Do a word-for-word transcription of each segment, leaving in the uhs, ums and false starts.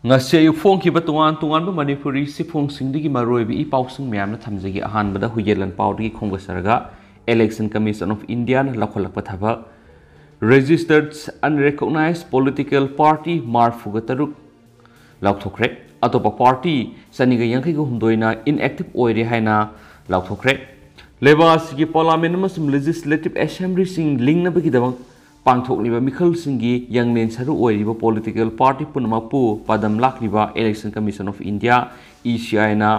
ꯉꯁꯤ ꯑꯌꯨꯛ ꯐꯣꯡꯈꯤꯕ ꯇꯣꯉꯥꯟ ꯇꯣꯉꯥꯟꯕ ꯃꯅꯤꯄꯨꯔꯤ ꯆꯦꯐꯣꯡꯁꯤꯡꯗꯒꯤ ꯃꯔꯨꯑꯣꯏꯕ ꯏ ꯄꯥꯎꯁꯤꯡ ꯃꯌꯥꯝꯅ ꯊꯝꯖꯒꯦ꯫ ꯑꯍꯥꯟꯕꯗ ꯍꯨꯏꯌꯦꯟ ꯂꯥꯟꯄꯥꯎꯗꯒꯤ ꯈꯣꯡꯗꯥꯖꯔꯒ, Election Commission of Indiaꯅ ꯂꯧꯈꯠꯂꯛꯄ ꯊꯕꯛ, Registered Unrecognized Political Party ꯃꯔꯤꯐꯨꯒ ꯇꯔꯨꯛ ꯂꯥꯎꯊꯣꯛꯈ꯭ꯔꯦ꯫ ꯑꯇꯣꯞꯄ party ꯆꯅꯤꯒ ꯌꯥꯡꯈꯩꯒ ꯍꯨꯝꯗꯣꯏꯅ inactive ꯑꯣꯏꯔꯦ ꯍꯥꯏꯅ ꯂꯥꯎꯊꯣꯛꯈ꯭ꯔꯦ꯫ ꯂꯩꯕꯥꯛ ꯑꯁꯤꯒꯤ Parliament ꯑꯃꯁꯨꯡ Legislative Assemblyꯁꯤꯡ ꯂꯤꯡꯅꯕꯒꯤꯗꯃꯛ ꯄꯥꯡꯊꯣꯛꯂꯤꯕ ꯃꯤꯈꯜꯁꯤꯡꯒꯤ ꯌꯥꯡꯂꯦꯟ ꯁꯔꯨ ꯑꯣꯏꯔꯤꯕ political party ꯄꯨꯝꯅꯃꯛꯄꯨ ꯄꯥꯟꯗꯝ ꯂꯥꯛꯂꯤꯕ Election Commission of India, ECIꯅ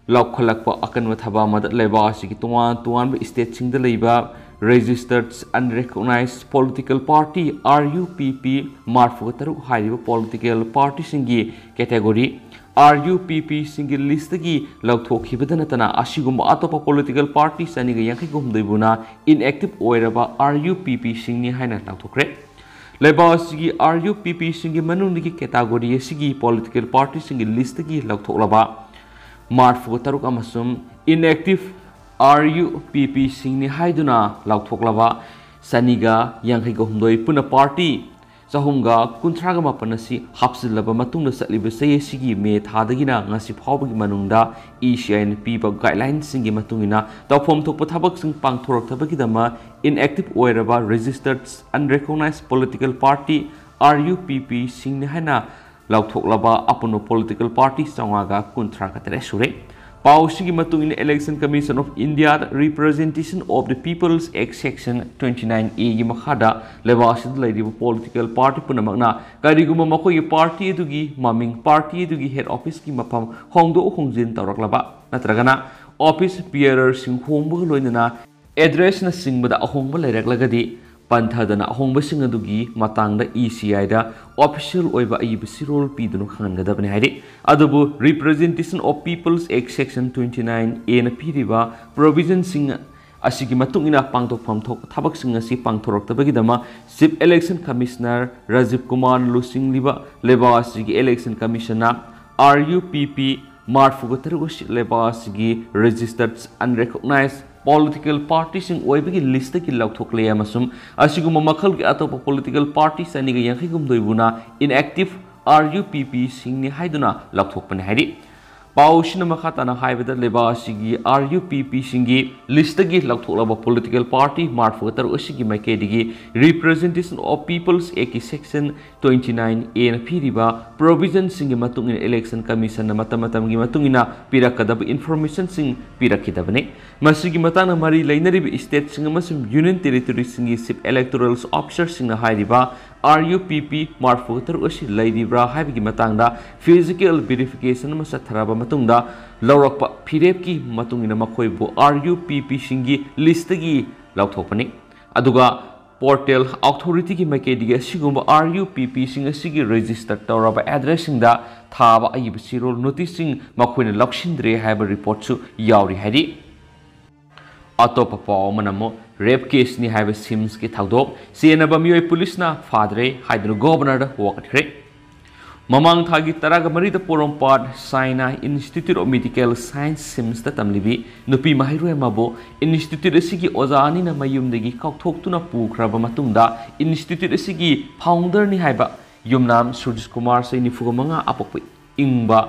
ꯂꯧꯈꯠꯂꯛꯄ ꯑꯀꯟꯕ ꯊꯕꯛ ꯑꯃꯗ ꯂꯩꯕꯥꯛ ꯑꯁꯤꯒꯤ ꯇꯣꯉꯥꯟ ꯇꯣꯉꯥꯟꯕ stateꯁꯤꯡꯗ ꯂꯩꯕ Registered Unrecognized Political Party, RUPP, ꯃꯔꯤꯐꯨꯒ ꯇꯔꯨꯛ ꯍꯥꯏꯔꯤꯕ political partyꯁꯤꯡꯒꯤ category RUPPꯁꯤꯡꯒꯤ listꯇꯒꯤ ꯂꯧꯊꯣꯛꯈꯤꯕꯗ ꯅꯠꯇꯅ ꯑꯁꯤꯒꯨꯝꯕ ꯑꯇꯣꯞꯄ political party ꯆꯅꯤꯒ ꯌꯥꯡꯈꯩꯒ ꯍꯨꯝꯗꯣꯏꯕꯨꯅ inactive ꯑꯣꯏꯔꯕ RUPPꯁꯤꯡꯅꯤ ꯍꯥꯏꯅ ꯂꯥꯎꯊꯣꯛꯈ꯭ꯔꯦ꯫ ꯂꯩꯕꯥꯛ ꯑꯁꯤꯒꯤ RUPPꯁꯤꯡꯒꯤ ꯃꯅꯨꯡꯗꯒꯤ category ꯑꯁꯤꯒꯤ political partyꯁꯤꯡꯒꯤ listꯇꯒꯤ ꯂꯧꯊꯣꯛꯂꯕ ꯃꯔꯤꯐꯨꯒ ꯇꯔꯨꯛ ꯑꯃꯁꯨꯡ inactive RUPPꯁꯤꯡꯅꯤ ꯍꯥꯏꯗꯨꯅ ꯂꯥꯎꯊꯣꯛꯂꯕ ꯆꯅꯤꯒ ꯌꯥꯡꯈꯩꯒ ꯍꯨꯝꯗꯣꯏ ꯄꯨꯟꯅ party ꯆꯍꯨꯝꯒ ꯀꯨꯟꯊ꯭ꯔꯥꯒ ꯃꯥꯄꯟ ꯑꯁꯤ ꯍꯥꯞꯆꯤꯜꯂꯕ ꯃꯇꯨꯡꯗ ꯆꯠꯂꯤꯕ ꯆꯍꯤ ꯑꯁꯤꯒꯤ ꯃꯦ ꯊꯥꯗꯒꯤꯅ ꯉꯁꯤ ꯐꯥꯎꯕꯒꯤ ꯃꯅꯨꯡꯗ ECIꯅ ꯄꯤꯕ guidelineꯁꯤꯡꯒꯤ ꯃꯇꯨꯡ ꯏꯟꯅ ꯇꯧꯐꯝ ꯊꯣꯛꯄ ꯊꯕꯛꯁꯤꯡ ꯄꯥꯡꯊꯣꯔꯛꯇꯕꯒꯤꯗꯃꯛ inactive ꯑꯣꯏꯔꯕ Registered Unrecognized Political Party, RUPPꯁꯤꯡꯅꯤ ꯍꯥꯏꯅ ꯂꯥꯎꯊꯣꯛꯂꯕ ꯑꯄꯨꯟꯕ political party ꯆꯥꯝꯃꯉꯥꯒ ꯀꯨꯟꯊ꯭ꯔꯥꯒ ꯇꯔꯦꯠ ꯁꯨꯔꯦ꯫ ꯄꯥꯎꯁꯤꯒꯤ ꯃꯇꯨꯡ ꯏꯟꯅ Election Commission of Indiaꯗ Representation of the People's Act Section twenty nine Aꯒꯤ ꯃꯈꯥꯗ ꯂꯩꯕꯥꯛ ꯑꯁꯤꯗ ꯂꯩꯔꯤꯕ political party ꯄꯨꯝꯅꯃꯛꯅ ꯀꯔꯤꯒꯨꯝꯕ ꯃꯈꯣꯏꯒꯤ party ꯑꯗꯨꯒꯤ ꯃꯃꯤꯡ, party ꯑꯗꯨꯒꯤ head officeꯀꯤ ꯃꯐꯝ ꯍꯣꯡꯗꯣꯛ ꯍꯣꯡꯖꯤꯟ ꯇꯧꯔꯛꯂꯕ ꯅꯠꯇ꯭ꯔꯒꯅ office bearerꯁꯤꯡ ꯍꯣꯡꯕꯒ ꯂꯣꯏꯅꯅ addressꯅꯆꯤꯡꯕꯗ ꯑꯍꯣꯡꯕ ꯂꯩꯔꯛꯂꯒꯗꯤ, ꯄꯟꯊꯗꯅ ꯑꯍꯣꯡꯕꯁꯤꯡ ꯑꯗꯨꯒꯤ ꯃꯇꯥꯡꯗ ECIꯗ official ꯑꯣꯏꯕ ꯑꯏꯕ ꯆꯦꯔꯣꯜ ꯄꯤꯗꯨꯅ ꯈꯪꯍꯟꯒꯗꯕꯅꯤ ꯍꯥꯏꯔꯤ꯫ ꯑꯗꯨꯕꯨ Representation of People's Act Section twenty nine Aꯅ ꯄꯤꯔꯤꯕ provisionꯁꯤꯡ ꯑꯁꯤꯒꯤ ꯃꯇꯨꯡ ꯏꯟꯅ ꯄꯥꯡꯊꯣꯛꯐꯝ ꯊꯣꯛꯄ ꯊꯕꯛꯁꯤꯡ ꯑꯁꯤ ꯄꯥꯡꯊꯣꯔꯛꯇꯕꯒꯤꯗꯃꯛ Chief Election Commissioner ꯔꯥꯖꯤꯕ ꯀꯨꯃꯥꯔꯅ ꯂꯨꯆꯤꯡꯂꯤꯕ ꯂꯩꯕꯥꯛ ꯑꯁꯤꯒꯤ Election Commissionꯅ RUPP ꯃꯔꯤꯐꯨꯒ ꯇꯔꯨꯛ ꯑꯁꯤ ꯂꯩꯕꯥꯛ ꯑꯁꯤꯒꯤ Registered Unrecognized Political Partyꯁꯤꯡ ꯑꯣꯏꯕꯒꯤ listꯇꯒꯤ ꯂꯧꯊꯣꯛꯂꯦ ꯑꯃꯁꯨꯡ ꯑꯁꯤꯒꯨꯝꯕ ꯃꯈꯜꯒꯤ ꯑꯇꯣꯞꯄ political party ꯆꯅꯤꯒ ꯌꯥꯡꯈꯩ ꯍꯨꯝꯗꯣꯏꯕꯨꯅ inactive ꯑꯥꯔ ꯌꯨ ꯄꯤ ꯄꯤꯁꯤꯡꯅꯤ ꯍꯥꯏꯗꯨꯅ ꯂꯥꯎꯊꯣꯛꯄꯅꯤ ꯍꯥꯏꯔꯤ꯫ ꯄꯥꯎꯁꯤꯅ ꯃꯈꯥ ꯇꯥꯅ ꯍꯥꯏꯕꯗ, ꯂꯩꯕꯥꯛ ꯑꯁꯤꯒꯤ ꯑꯥꯔ ꯌꯨ ꯄꯤ ꯄꯤꯁꯤꯡꯒꯤ ꯂꯤꯁꯇꯒꯤ ꯂꯧꯊꯣꯛꯂꯕ ꯄꯣꯂꯤꯇꯤꯀꯦꯜ ꯄꯥꯔꯇꯤ ꯃꯔꯤꯐꯨ ꯇꯔꯨꯛ ꯑꯁꯤꯒꯤ ꯃꯥꯏꯀꯩꯗꯒꯤ Representation of People's Act ꯀꯤ Section twenty nine A ꯅ ꯄꯤꯔꯤꯕ ꯄ꯭ꯔꯣꯚꯤꯖꯟꯁꯤꯡꯒꯤ ꯃꯇꯨꯡ ꯏꯟꯅ ꯏꯂꯦꯛꯁꯟ ꯀꯃꯤꯁꯟꯅ ꯃꯇꯝ ꯃꯇꯝꯒꯤ ꯃꯇꯨꯡ ꯏꯟꯅ ꯄꯤꯔꯛꯀꯗꯕ ꯏꯟꯐꯣꯔꯃꯦꯁꯟꯁꯤꯡ ꯄꯤꯔꯛꯈꯤꯗꯕꯅꯤ꯫ ꯃꯁꯤꯒꯤ ꯃꯇꯥꯡꯗ ꯃꯔꯤ ꯂꯩꯅꯔꯤꯕ ꯁ꯭ꯇꯦꯠꯁꯤꯡ ꯑꯃꯁꯨꯡ ꯌꯨꯅꯤꯌꯟ ꯇꯦꯔꯤꯇꯣꯔꯤꯁꯤꯡꯒꯤ ꯆꯤꯐ ꯏꯂꯦꯛꯇꯣꯔꯦꯜ ꯑꯣꯐꯤꯁꯔꯁꯤꯡꯅ ꯍꯥꯏꯔꯤꯕ ꯑꯥꯔ ꯌꯨ ꯄꯤ ꯄꯤ ꯃꯔꯤꯐꯨ ꯇꯔꯨꯛ ꯑꯁꯤ ꯂꯩꯔꯤꯕ꯭ꯔꯥ ꯍꯥꯏꯕꯒꯤ ꯃꯇꯥꯡꯗ ꯐꯤꯖꯤꯀꯦꯜ ꯚꯦꯔꯤꯐꯤꯀꯦꯁꯟ ꯑꯃ ꯆꯠꯊꯔꯕ ꯃꯇꯨꯡꯗ ꯂꯧꯔꯛꯄ ꯐꯤꯔꯦꯞꯀꯤ ꯃꯇꯨꯡ ꯏꯟꯅ ꯃꯈꯣꯏꯕꯨ ꯑꯥꯔ ꯌꯨ ꯄꯤ ꯄꯤꯁꯤꯡꯒꯤ ꯂꯤꯁꯇꯒꯤ ꯂꯧꯊꯣꯛꯄꯅꯤ꯫ ꯑꯗꯨꯒ ꯄꯣꯔꯇꯦꯜ ꯑꯣꯊꯣꯔꯤꯇꯤꯒꯤ ꯃꯥꯏꯀꯩꯗꯒꯤ ꯑꯁꯤꯒꯨꯝꯕ ꯑꯥꯔ ꯌꯨ ꯄꯤ ꯄꯤꯁꯤꯡ ꯑꯁꯤꯒꯤ ꯔꯦꯖꯤꯁꯇꯔ ꯇꯧꯔꯕ ꯑꯦꯗ꯭ꯔꯦꯁꯁꯤꯡꯗ ꯊꯥꯕ ꯑꯏꯕ ꯆꯦꯔꯣꯜ ꯅꯣꯇꯤꯁꯁꯤꯡ ꯃꯈꯣꯏꯅ ꯂꯧꯁꯤꯟꯗ꯭ꯔꯦ ꯍꯥꯏꯕ ꯔꯤꯄꯣꯔꯠꯁꯨ ꯌꯥꯎꯔꯤ ꯍꯥꯏꯔꯤ꯫ ꯑꯇꯣꯞꯄ ꯄꯥꯎ ꯑꯃꯅ ꯑꯃꯨꯛ ꯔꯦꯞ ꯀꯦꯁꯅꯤ ꯍꯥꯏꯕ ꯁꯤꯝꯁꯀꯤ ꯊꯧꯗꯣꯛ, ꯆꯦꯟꯅꯕ ꯃꯤꯑꯣꯏ ꯄꯨꯂꯤꯁꯅ ꯐꯥꯗ꯭ꯔꯦ ꯍꯥꯏꯗꯨꯅ ꯒꯣꯚꯔꯅꯔꯗ ꯋꯥꯀꯠꯈ꯭ꯔꯦ꯫ ꯃꯃꯥꯡ ꯊꯥꯒꯤ ꯇꯔꯥꯒ ꯃꯔꯤꯗ ꯄꯣꯔꯣꯝꯄꯥꯠ ꯁꯥꯏꯅꯥ ꯏꯟꯁꯇꯤꯇ꯭ꯌꯨꯠ ꯑꯣꯐ ꯃꯦꯗꯤꯀꯦꯜ ꯁꯥꯏꯟꯁ ꯁꯤꯝꯁꯇ ꯇꯝꯂꯤꯕꯤ ꯅꯨꯄꯤ ꯃꯍꯩꯔꯣꯏ ꯑꯃꯕꯨ ꯏꯟꯁꯇꯤꯇ꯭ꯌꯨꯠ ꯑꯁꯤꯒꯤ ꯑꯣꯖꯥ ꯑꯅꯤꯅ ꯃꯌꯨꯝꯗꯒꯤ ꯀꯥꯎꯊꯣꯛꯇꯨꯅ ꯄꯨꯈ꯭ꯔꯕ ꯃꯇꯨꯡꯗ ꯏꯟꯁꯇꯤꯇ꯭ꯌꯨꯠ ꯑꯁꯤꯒꯤ ꯐꯥꯎꯟꯗꯔꯅꯤ ꯍꯥꯏꯕ ꯌꯨꯝꯅꯥꯝ ꯁꯨꯔꯖꯤꯁ ꯀꯨꯃꯥꯔ, ꯆꯍꯤ ꯅꯤꯐꯨꯒ ꯃꯉꯥ, ꯑꯄꯣꯛꯄ ꯏꯪꯕ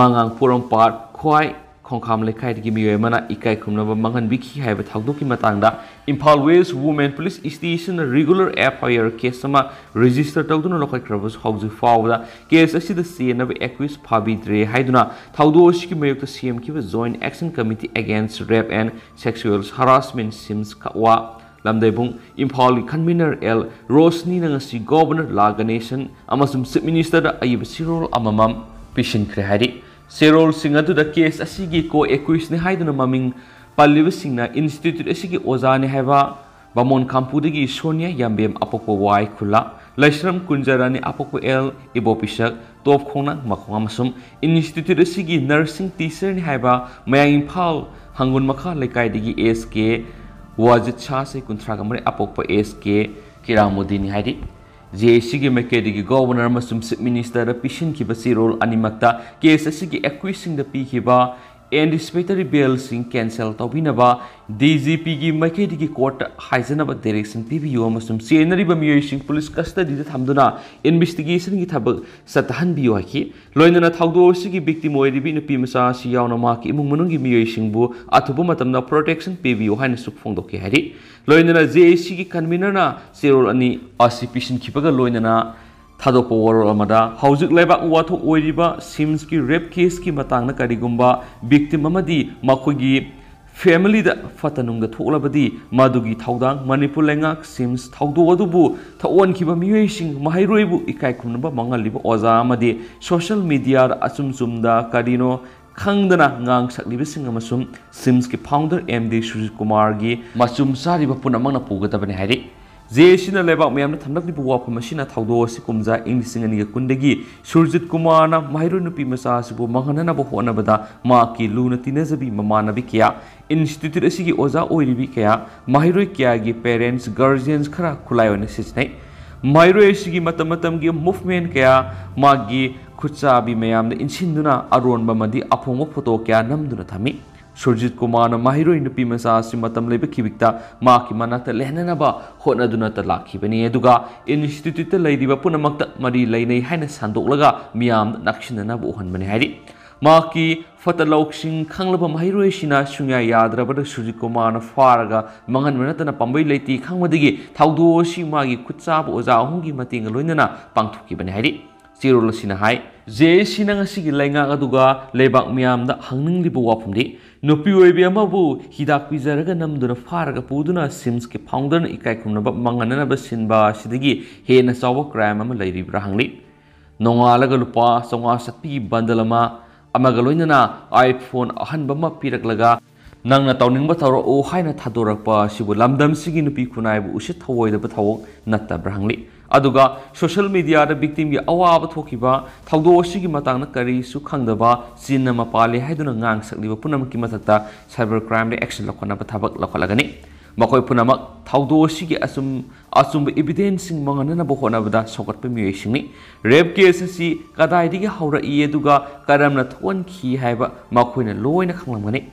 ꯃꯉꯥꯡ ꯄꯣꯔꯣꯝꯄꯥꯠ ꯈ꯭ꯋꯥꯏ ꯈꯣꯡꯈꯥꯝ ꯂꯩꯀꯥꯏꯗꯒꯤ ꯃꯤꯑꯣꯏ ꯑꯃꯅ ꯏꯀꯥꯏ ꯈꯨꯝꯅꯕ ꯃꯥꯡꯍꯟꯕꯤꯈꯤ ꯍꯥꯏꯕ ꯊꯧꯗꯣꯛꯀꯤ ꯃꯇꯥꯡꯗ ꯏꯝꯐꯥꯜ ꯋꯦꯁ ꯋꯨꯃꯦꯟ ꯄꯨꯂꯤꯁ ꯁ꯭ꯇꯦꯁꯟꯅ regular F I R case ꯑꯃ ꯔꯦꯖꯤꯁꯇꯔ ꯇꯧꯗꯨꯅ ꯂꯧꯈꯠꯈ꯭ꯔꯕꯁꯨ, ꯍꯧꯖꯤꯛ ꯐꯥꯎꯕꯗ ꯀꯦꯁ ꯑꯁꯤꯗ ꯆꯦꯟꯅꯕ ꯑꯦꯀ꯭ꯌꯨꯁ ꯐꯥꯕꯤꯗ꯭ꯔꯦ ꯍꯥꯏꯗꯨꯅ ꯊꯧꯗꯣꯛ ꯑꯁꯤꯒꯤ ꯃꯥꯌꯣꯛꯇ ꯁꯦꯝꯈꯤꯕ Joint Action Committee Against Rape and Sexual Harassment ꯁꯤꯝꯁ ꯀꯛꯋꯥ ꯂꯝꯗꯩꯕꯨꯡ ꯏꯝꯐꯥꯜꯒꯤ ꯀꯟꯚꯤꯅꯔ ꯑꯦꯜ ꯔꯣꯁꯅꯤꯅ ꯉꯁꯤ ꯒꯣꯚꯔꯅꯔ ꯂꯥ ꯒꯅꯦꯁꯟ ꯑꯃꯁꯨꯡ ꯆꯤꯐ ꯃꯤꯅꯤꯁꯇꯔꯗ ꯑꯏꯕ ꯆꯦꯔꯣꯜ ꯑꯃꯃꯝ ꯄꯤꯁꯤꯟꯈ꯭ꯔꯦ ꯍꯥꯏꯔꯤ꯫ ꯆꯦꯔꯣꯜꯁꯤꯡ ꯑꯗꯨꯗ ꯀꯦꯁ ꯑꯁꯤꯒꯤ ꯀꯣ ꯑꯦꯀ꯭ꯌꯨꯁꯅꯤ ꯍꯥꯏꯗꯨꯅ ꯃꯃꯤꯡ ꯄꯜꯂꯤꯕꯁꯤꯡꯅ ꯏꯟꯁꯇꯤꯇ꯭ꯌꯨꯠ ꯑꯁꯤꯒꯤ ꯑꯣꯖꯥꯅꯤ ꯍꯥꯏꯕ ꯕꯥꯃꯣꯟ ꯈꯥꯝꯄꯨꯗꯒꯤ ꯁꯣꯅꯤꯌꯥ ꯌꯥꯝꯕꯦꯝ, ꯑꯄꯣꯛꯄ ꯋꯥꯏ ꯈꯨꯜꯂꯥ, ꯂꯥꯏꯁ꯭ꯔꯝ ꯀꯨꯟꯖꯔꯥꯅꯤ, ꯑꯄꯣꯛꯄ ꯑꯦꯜ ꯏꯕꯣꯄꯤꯁꯛ, ꯇꯣꯞ ꯈꯣꯡꯅꯥꯡ ꯃꯈꯣꯡ ꯑꯃꯁꯨꯡ ꯏꯟꯁꯇꯤꯇ꯭ꯌꯨꯠ ꯑꯁꯤꯒꯤ ꯅꯔꯁꯤꯡ ꯇꯤꯆꯔꯅꯤ ꯍꯥꯏꯕ ꯃꯌꯥꯡ ꯏꯝꯐꯥꯜ ꯍꯪꯒꯨꯟ ꯃꯈꯥ ꯂꯩꯀꯥꯏꯗꯒꯤ ꯑꯦꯁ ꯀꯦ ꯋꯥꯖꯤꯠ ꯁꯥ, ꯆꯍꯤ ꯀꯨꯟꯊ꯭ꯔꯥꯒ ꯃꯔꯤ, ꯑꯄꯣꯛꯄ ꯑꯦꯁ ꯀꯦ ꯀꯤꯔꯥꯃꯨꯗꯤꯟꯅꯤ ꯍꯥꯏꯔꯤ꯫ ꯖꯦ ꯑꯦ ꯁꯤꯒꯤ ꯃꯥꯏꯀꯩꯗꯒꯤ ꯒꯣꯚꯔꯅꯔ ꯑꯃꯁꯨꯡ ꯆꯤꯐ ꯃꯤꯅꯤꯁꯇꯔꯗ ꯄꯤꯁꯤꯟꯈꯤꯕ ꯆꯦꯔꯣꯜ ꯑꯅꯤꯃꯛꯇ ꯀꯦꯁ ꯑꯁꯤꯒꯤ ꯑꯦꯀ꯭ꯌꯨꯁꯁꯤꯡꯗ ꯄꯤꯈꯤꯕ Anticipatory bailꯁꯤꯡ cancel ꯇꯧꯕꯤꯅꯕ D G Pꯒꯤ ꯃꯥꯏꯀꯩꯗꯒꯤ courtꯇ ꯍꯥꯏꯖꯅꯕ direction ꯄꯤꯕꯤꯌꯨ ꯑꯃꯁꯨꯡ ꯆꯦꯟꯅꯔꯤꯕ ꯃꯤꯑꯣꯏꯁꯤꯡ police custodyꯗ ꯊꯝꯗꯨꯅ investigationꯒꯤ ꯊꯕꯛ ꯆꯠꯊꯍꯟꯕꯤꯌꯨ ꯍꯥꯏꯈꯤ꯫ ꯂꯣꯏꯅꯅ ꯊꯧꯗꯣꯛ ꯑꯁꯤꯒꯤ victim ꯑꯣꯏꯔꯤꯕꯤ ꯅꯨꯄꯤ ꯃꯆꯥ ꯑꯁꯤ ꯌꯥꯎꯅ ꯃꯍꯥꯛꯀꯤ ꯏꯃꯨꯡ ꯃꯅꯨꯡꯒꯤ ꯃꯤꯑꯣꯏꯁꯤꯡꯕꯨ ꯑꯊꯨꯕ ꯃꯇꯝꯗ protection ꯄꯤꯕꯤꯌꯨ ꯍꯥꯏꯅꯁꯨ ꯐꯣꯡꯗꯣꯛꯈꯤ ꯍꯥꯏꯔꯤ꯫ ꯂꯣꯏꯅꯅ JACꯒꯤ convenerꯅ ꯆꯦꯔꯣꯜ ꯑꯅꯤ ꯑꯁꯤ ꯄꯤꯁꯤꯟꯈꯤꯕꯒ ꯂꯣꯏꯅꯅ ꯊꯥꯗꯣꯛꯄ ꯋꯥꯔꯣꯜ ꯑꯃꯗ, ꯍꯧꯖꯤꯛ ꯂꯩꯕꯥꯛ ꯋꯥꯊꯣꯛ ꯑꯣꯏꯔꯤꯕ ꯁꯤꯝꯁꯀꯤ rape caseꯀꯤ ꯃꯇꯥꯡꯗ ꯀꯔꯤꯒꯨꯝꯕ victim ꯑꯃꯗꯤ ꯃꯈꯣꯏꯒꯤ familyꯗ ꯐꯠꯇ ꯅꯨꯡꯗ ꯊꯣꯛꯂꯕꯗꯤ, ꯃꯗꯨꯒꯤ ꯊꯧꯗꯥꯡ ꯃꯅꯤꯄꯨꯔ ꯂꯩꯉꯥꯛ, ꯁꯤꯝꯁ ꯊꯧꯗꯣꯛ ꯑꯗꯨꯕꯨ ꯊꯣꯛꯍꯟꯈꯤꯕ ꯃꯤꯑꯣꯏꯁꯤꯡ, ꯃꯍꯩꯔꯣꯏꯕꯨ ꯏꯀꯥꯏ ꯈꯨꯝꯅꯕ ꯃꯥꯡꯍꯜꯂꯤꯕ ꯑꯣꯖꯥ ꯑꯃꯗꯤ social mediaꯗ ꯑꯆꯨꯝ ꯆꯨꯝꯗ ꯀꯔꯤꯅꯣ ꯈꯪꯗꯅ ꯉꯥꯡ ꯁꯛꯂꯤꯕꯁꯤꯡ ꯑꯃꯁꯨꯡ ꯁꯤꯝꯁꯀꯤ founder MD ꯁꯨꯔꯖꯤꯠ ꯀꯨꯃꯥꯔꯒꯤ ꯃꯆꯨꯝ ꯆꯥꯔꯤꯕ ꯄꯨꯝꯅꯃꯛꯅ ꯄꯨꯒꯗꯕꯅꯤ ꯍꯥꯏꯔꯤ꯫ JACꯅ ꯂꯩꯕꯥꯛ ꯃꯤꯌꯥꯝꯅ ꯊꯝꯂꯛꯂꯤꯕ ꯋꯥꯐꯝ ꯑꯁꯤꯅ ꯊꯧꯗꯣꯛ ꯑꯁꯤ ꯀꯨꯝꯖꯥ ꯏꯪ ꯂꯤꯁꯤꯡ ꯑꯅꯤꯒ ꯀꯨꯟꯗꯒꯤ ꯁꯨꯔꯖꯤꯠ ꯀꯨꯃꯥꯔꯅ ꯃꯍꯩꯔꯣꯏ ꯅꯨꯄꯤ ꯃꯆꯥ ꯑꯁꯤꯕꯨ ꯃꯥꯡꯍꯟꯅꯅꯕ ꯍꯣꯠꯅꯕꯗ ꯃꯍꯥꯛꯀꯤ ꯂꯨꯅ ꯇꯤꯟꯅꯖꯕꯤ ꯃꯃꯥꯟꯅꯕꯤ ꯀꯌꯥ, institute ꯑꯁꯤꯒꯤ ꯑꯣꯖꯥ ꯑꯣꯏꯔꯤꯕꯤ ꯀꯌꯥ, ꯃꯍꯩꯔꯣꯏ ꯀꯌꯥꯒꯤ parents, guardians ꯈꯔ ꯈꯨꯠꯂꯥꯏ ꯑꯣꯏꯅ ꯁꯤꯖꯤꯟꯅꯩ꯫ ꯃꯍꯩꯔꯣꯏ ꯑꯁꯤꯒꯤ ꯃꯇꯝ ꯃꯇꯝꯒꯤ movement ꯀꯌꯥ, ꯃꯥꯒꯤ ꯈꯨꯠꯆꯥꯕꯤ ꯃꯌꯥꯝꯗ ꯏꯟꯁꯤꯟꯗꯨꯅ ꯑꯔꯣꯟꯕ ꯑꯃꯗꯤ ꯑꯐꯣꯡꯕ photo ꯀꯌꯥ ꯅꯝꯗꯨꯅ ꯊꯝꯃꯤ꯫ ꯁꯨꯔꯖꯤꯠ ꯀꯨꯃꯥꯔꯅ ꯃꯍꯩꯔꯣꯏ ꯅꯨꯄꯤ ꯃꯆꯥ ꯑꯁꯤ ꯃꯇꯝ ꯂꯩꯕ ꯈꯤꯕꯤꯛꯇ ꯃꯍꯥꯛꯀꯤ ꯃꯅꯥꯛꯇ ꯂꯦꯡꯅꯅꯕ ꯍꯣꯠꯅꯗꯨꯅꯇ ꯂꯥꯛꯈꯤꯕꯅꯤ, ꯑꯗꯨꯒ instituteꯇ ꯂꯩꯔꯤꯕ ꯄꯨꯝꯅꯃꯛꯇ ꯃꯔꯤ ꯂꯩꯅꯩ ꯍꯥꯏꯅ ꯁꯟꯗꯣꯛꯂꯒ ꯃꯤꯌꯥꯝꯗ ꯅꯛꯁꯤꯟꯅꯅꯕ ꯎꯍꯟꯕꯅꯤ ꯍꯥꯏꯔꯤ꯫ ꯃꯍꯥꯛꯀꯤ ꯐꯠꯇ ꯂꯧꯁꯤꯡ ꯈꯪꯂꯕ ꯃꯍꯩꯔꯣꯏꯁꯤꯅ ꯁꯨꯡꯌꯥ ꯌꯥꯗ꯭ꯔꯕꯗ ꯁꯨꯔꯖꯤꯠ ꯀꯨꯃꯥꯔꯅ ꯐꯥꯔꯒ ꯃꯥꯡꯍꯟꯕ ꯅꯠꯇꯅ ꯄꯥꯝꯕꯩ ꯂꯩꯇꯦ ꯈꯪꯕꯗꯒꯤ ꯊꯧꯗꯣꯛ ꯑꯁꯤ ꯃꯥꯒꯤ ꯈꯨꯠꯆꯥꯕ ꯑꯣꯖꯥ ꯑꯍꯨꯝꯒꯤ ꯃꯇꯦꯡꯒ ꯂꯣꯏꯅꯅ ꯄꯥꯡꯊꯣꯛꯈꯤꯕꯅꯤ ꯍꯥꯏꯔꯤ꯫ ꯆꯦꯔꯣꯜ ꯑꯁꯤꯅ ꯍꯥꯏ, JACꯅ ꯉꯁꯤꯒꯤ ꯂꯩꯉꯥꯛ ꯑꯗꯨꯒ ꯂꯩꯕꯥꯛ ꯃꯤꯌꯥꯝꯗ ꯍꯪꯅꯤꯡꯂꯤꯕ ꯋꯥꯐꯝꯗꯤ, ꯅꯨꯄꯤ ꯑꯣꯏꯕꯤ ꯑꯃꯕꯨ ꯍꯤꯗꯥꯛ ꯄꯤꯖꯔꯒ ꯅꯝꯗꯨꯅ ꯐꯥꯔꯒ ꯄꯨꯗꯨꯅ ꯁꯤꯝꯁꯀꯤ founderꯅ ꯏꯀꯥꯏ ꯈꯨꯝꯅꯕ ꯃꯥꯡꯍꯟꯅꯅꯕ ꯁꯤꯟꯕ ꯑꯁꯤꯗꯒꯤ ꯍꯦꯟꯅ ꯆꯥꯎꯕ crime ꯑꯃ ꯂꯩꯔꯤꯕ꯭ꯔꯥ ꯍꯪꯂꯤ꯫ ꯅꯣꯡꯉꯥꯜꯂꯒ ꯂꯨꯄꯥ ꯆꯥꯝꯃꯉꯥ ꯆꯠꯄꯤꯒꯤ bundle ꯑꯃ ꯑꯃꯒ ꯂꯣꯏꯅꯅ iPhone ꯑꯍꯟꯕ ꯑꯃ ꯄꯤꯔꯛꯂꯒ, "ꯅꯪꯅ ꯇꯧꯅꯤꯡꯕ ꯇꯧꯔꯛꯎ" ꯍꯥꯏꯅ ꯊꯥꯗꯣꯔꯛꯄ ꯑꯁꯤꯕꯨ ꯂꯝꯗꯝꯁꯤꯒꯤ ꯅꯨꯄꯤ ꯈꯨꯟꯅꯥꯏꯕꯨ ꯎꯁꯤꯠ ꯊꯑꯣꯏꯗꯕ ꯊꯧꯑꯣꯡ ꯅꯠꯇꯕ꯭ꯔꯥ ꯍꯪꯂꯤ꯫ ꯑꯗꯨꯒ social mediaꯗ victimꯒꯤ ꯑꯋꯥꯕ ꯊꯣꯛꯈꯤꯕ ꯊꯧꯗꯣꯛ ꯑꯁꯤꯒꯤ ꯃꯇꯥꯡꯗ ꯀꯔꯤꯁꯨ ꯈꯪꯗꯕ, ꯆꯤꯟ ꯑꯃ ꯄꯥꯜꯂꯤ ꯍꯥꯏꯗꯨꯅ ꯉꯥꯡ ꯁꯛꯂꯤꯕ ꯄꯨꯝꯅꯃꯛꯀꯤ ꯃꯊꯛꯇ cyber crimeꯗ action ꯂꯧꯈꯠꯅꯕ ꯊꯕꯛ ꯂꯧꯈꯠꯂꯒꯅꯤ꯫ ꯃꯈꯣꯏ ꯄꯨꯝꯅꯃꯛ ꯊꯧꯗꯣꯛ ꯑꯁꯤꯒꯤ ꯑꯆꯨꯝ ꯑꯆꯨꯝꯕ evidenceꯁꯤꯡ ꯃꯥꯡꯍꯟꯅꯅꯕ ꯍꯣꯠꯅꯕꯗ ꯁꯧꯒꯠꯄ ꯃꯤꯑꯣꯏꯁꯤꯡꯅꯤ꯫ Rape case ꯑꯁꯤ ꯀꯗꯥꯏꯗꯒꯤ ꯍꯧꯔꯛꯏ ꯑꯗꯨꯒ ꯀꯔꯝꯅ ꯊꯣꯛꯍꯟꯈꯤ ꯍꯥꯏꯕ ꯃꯈꯣꯏꯅ ꯂꯣꯏꯅ ꯈꯪꯂꯝꯒꯅꯤ꯫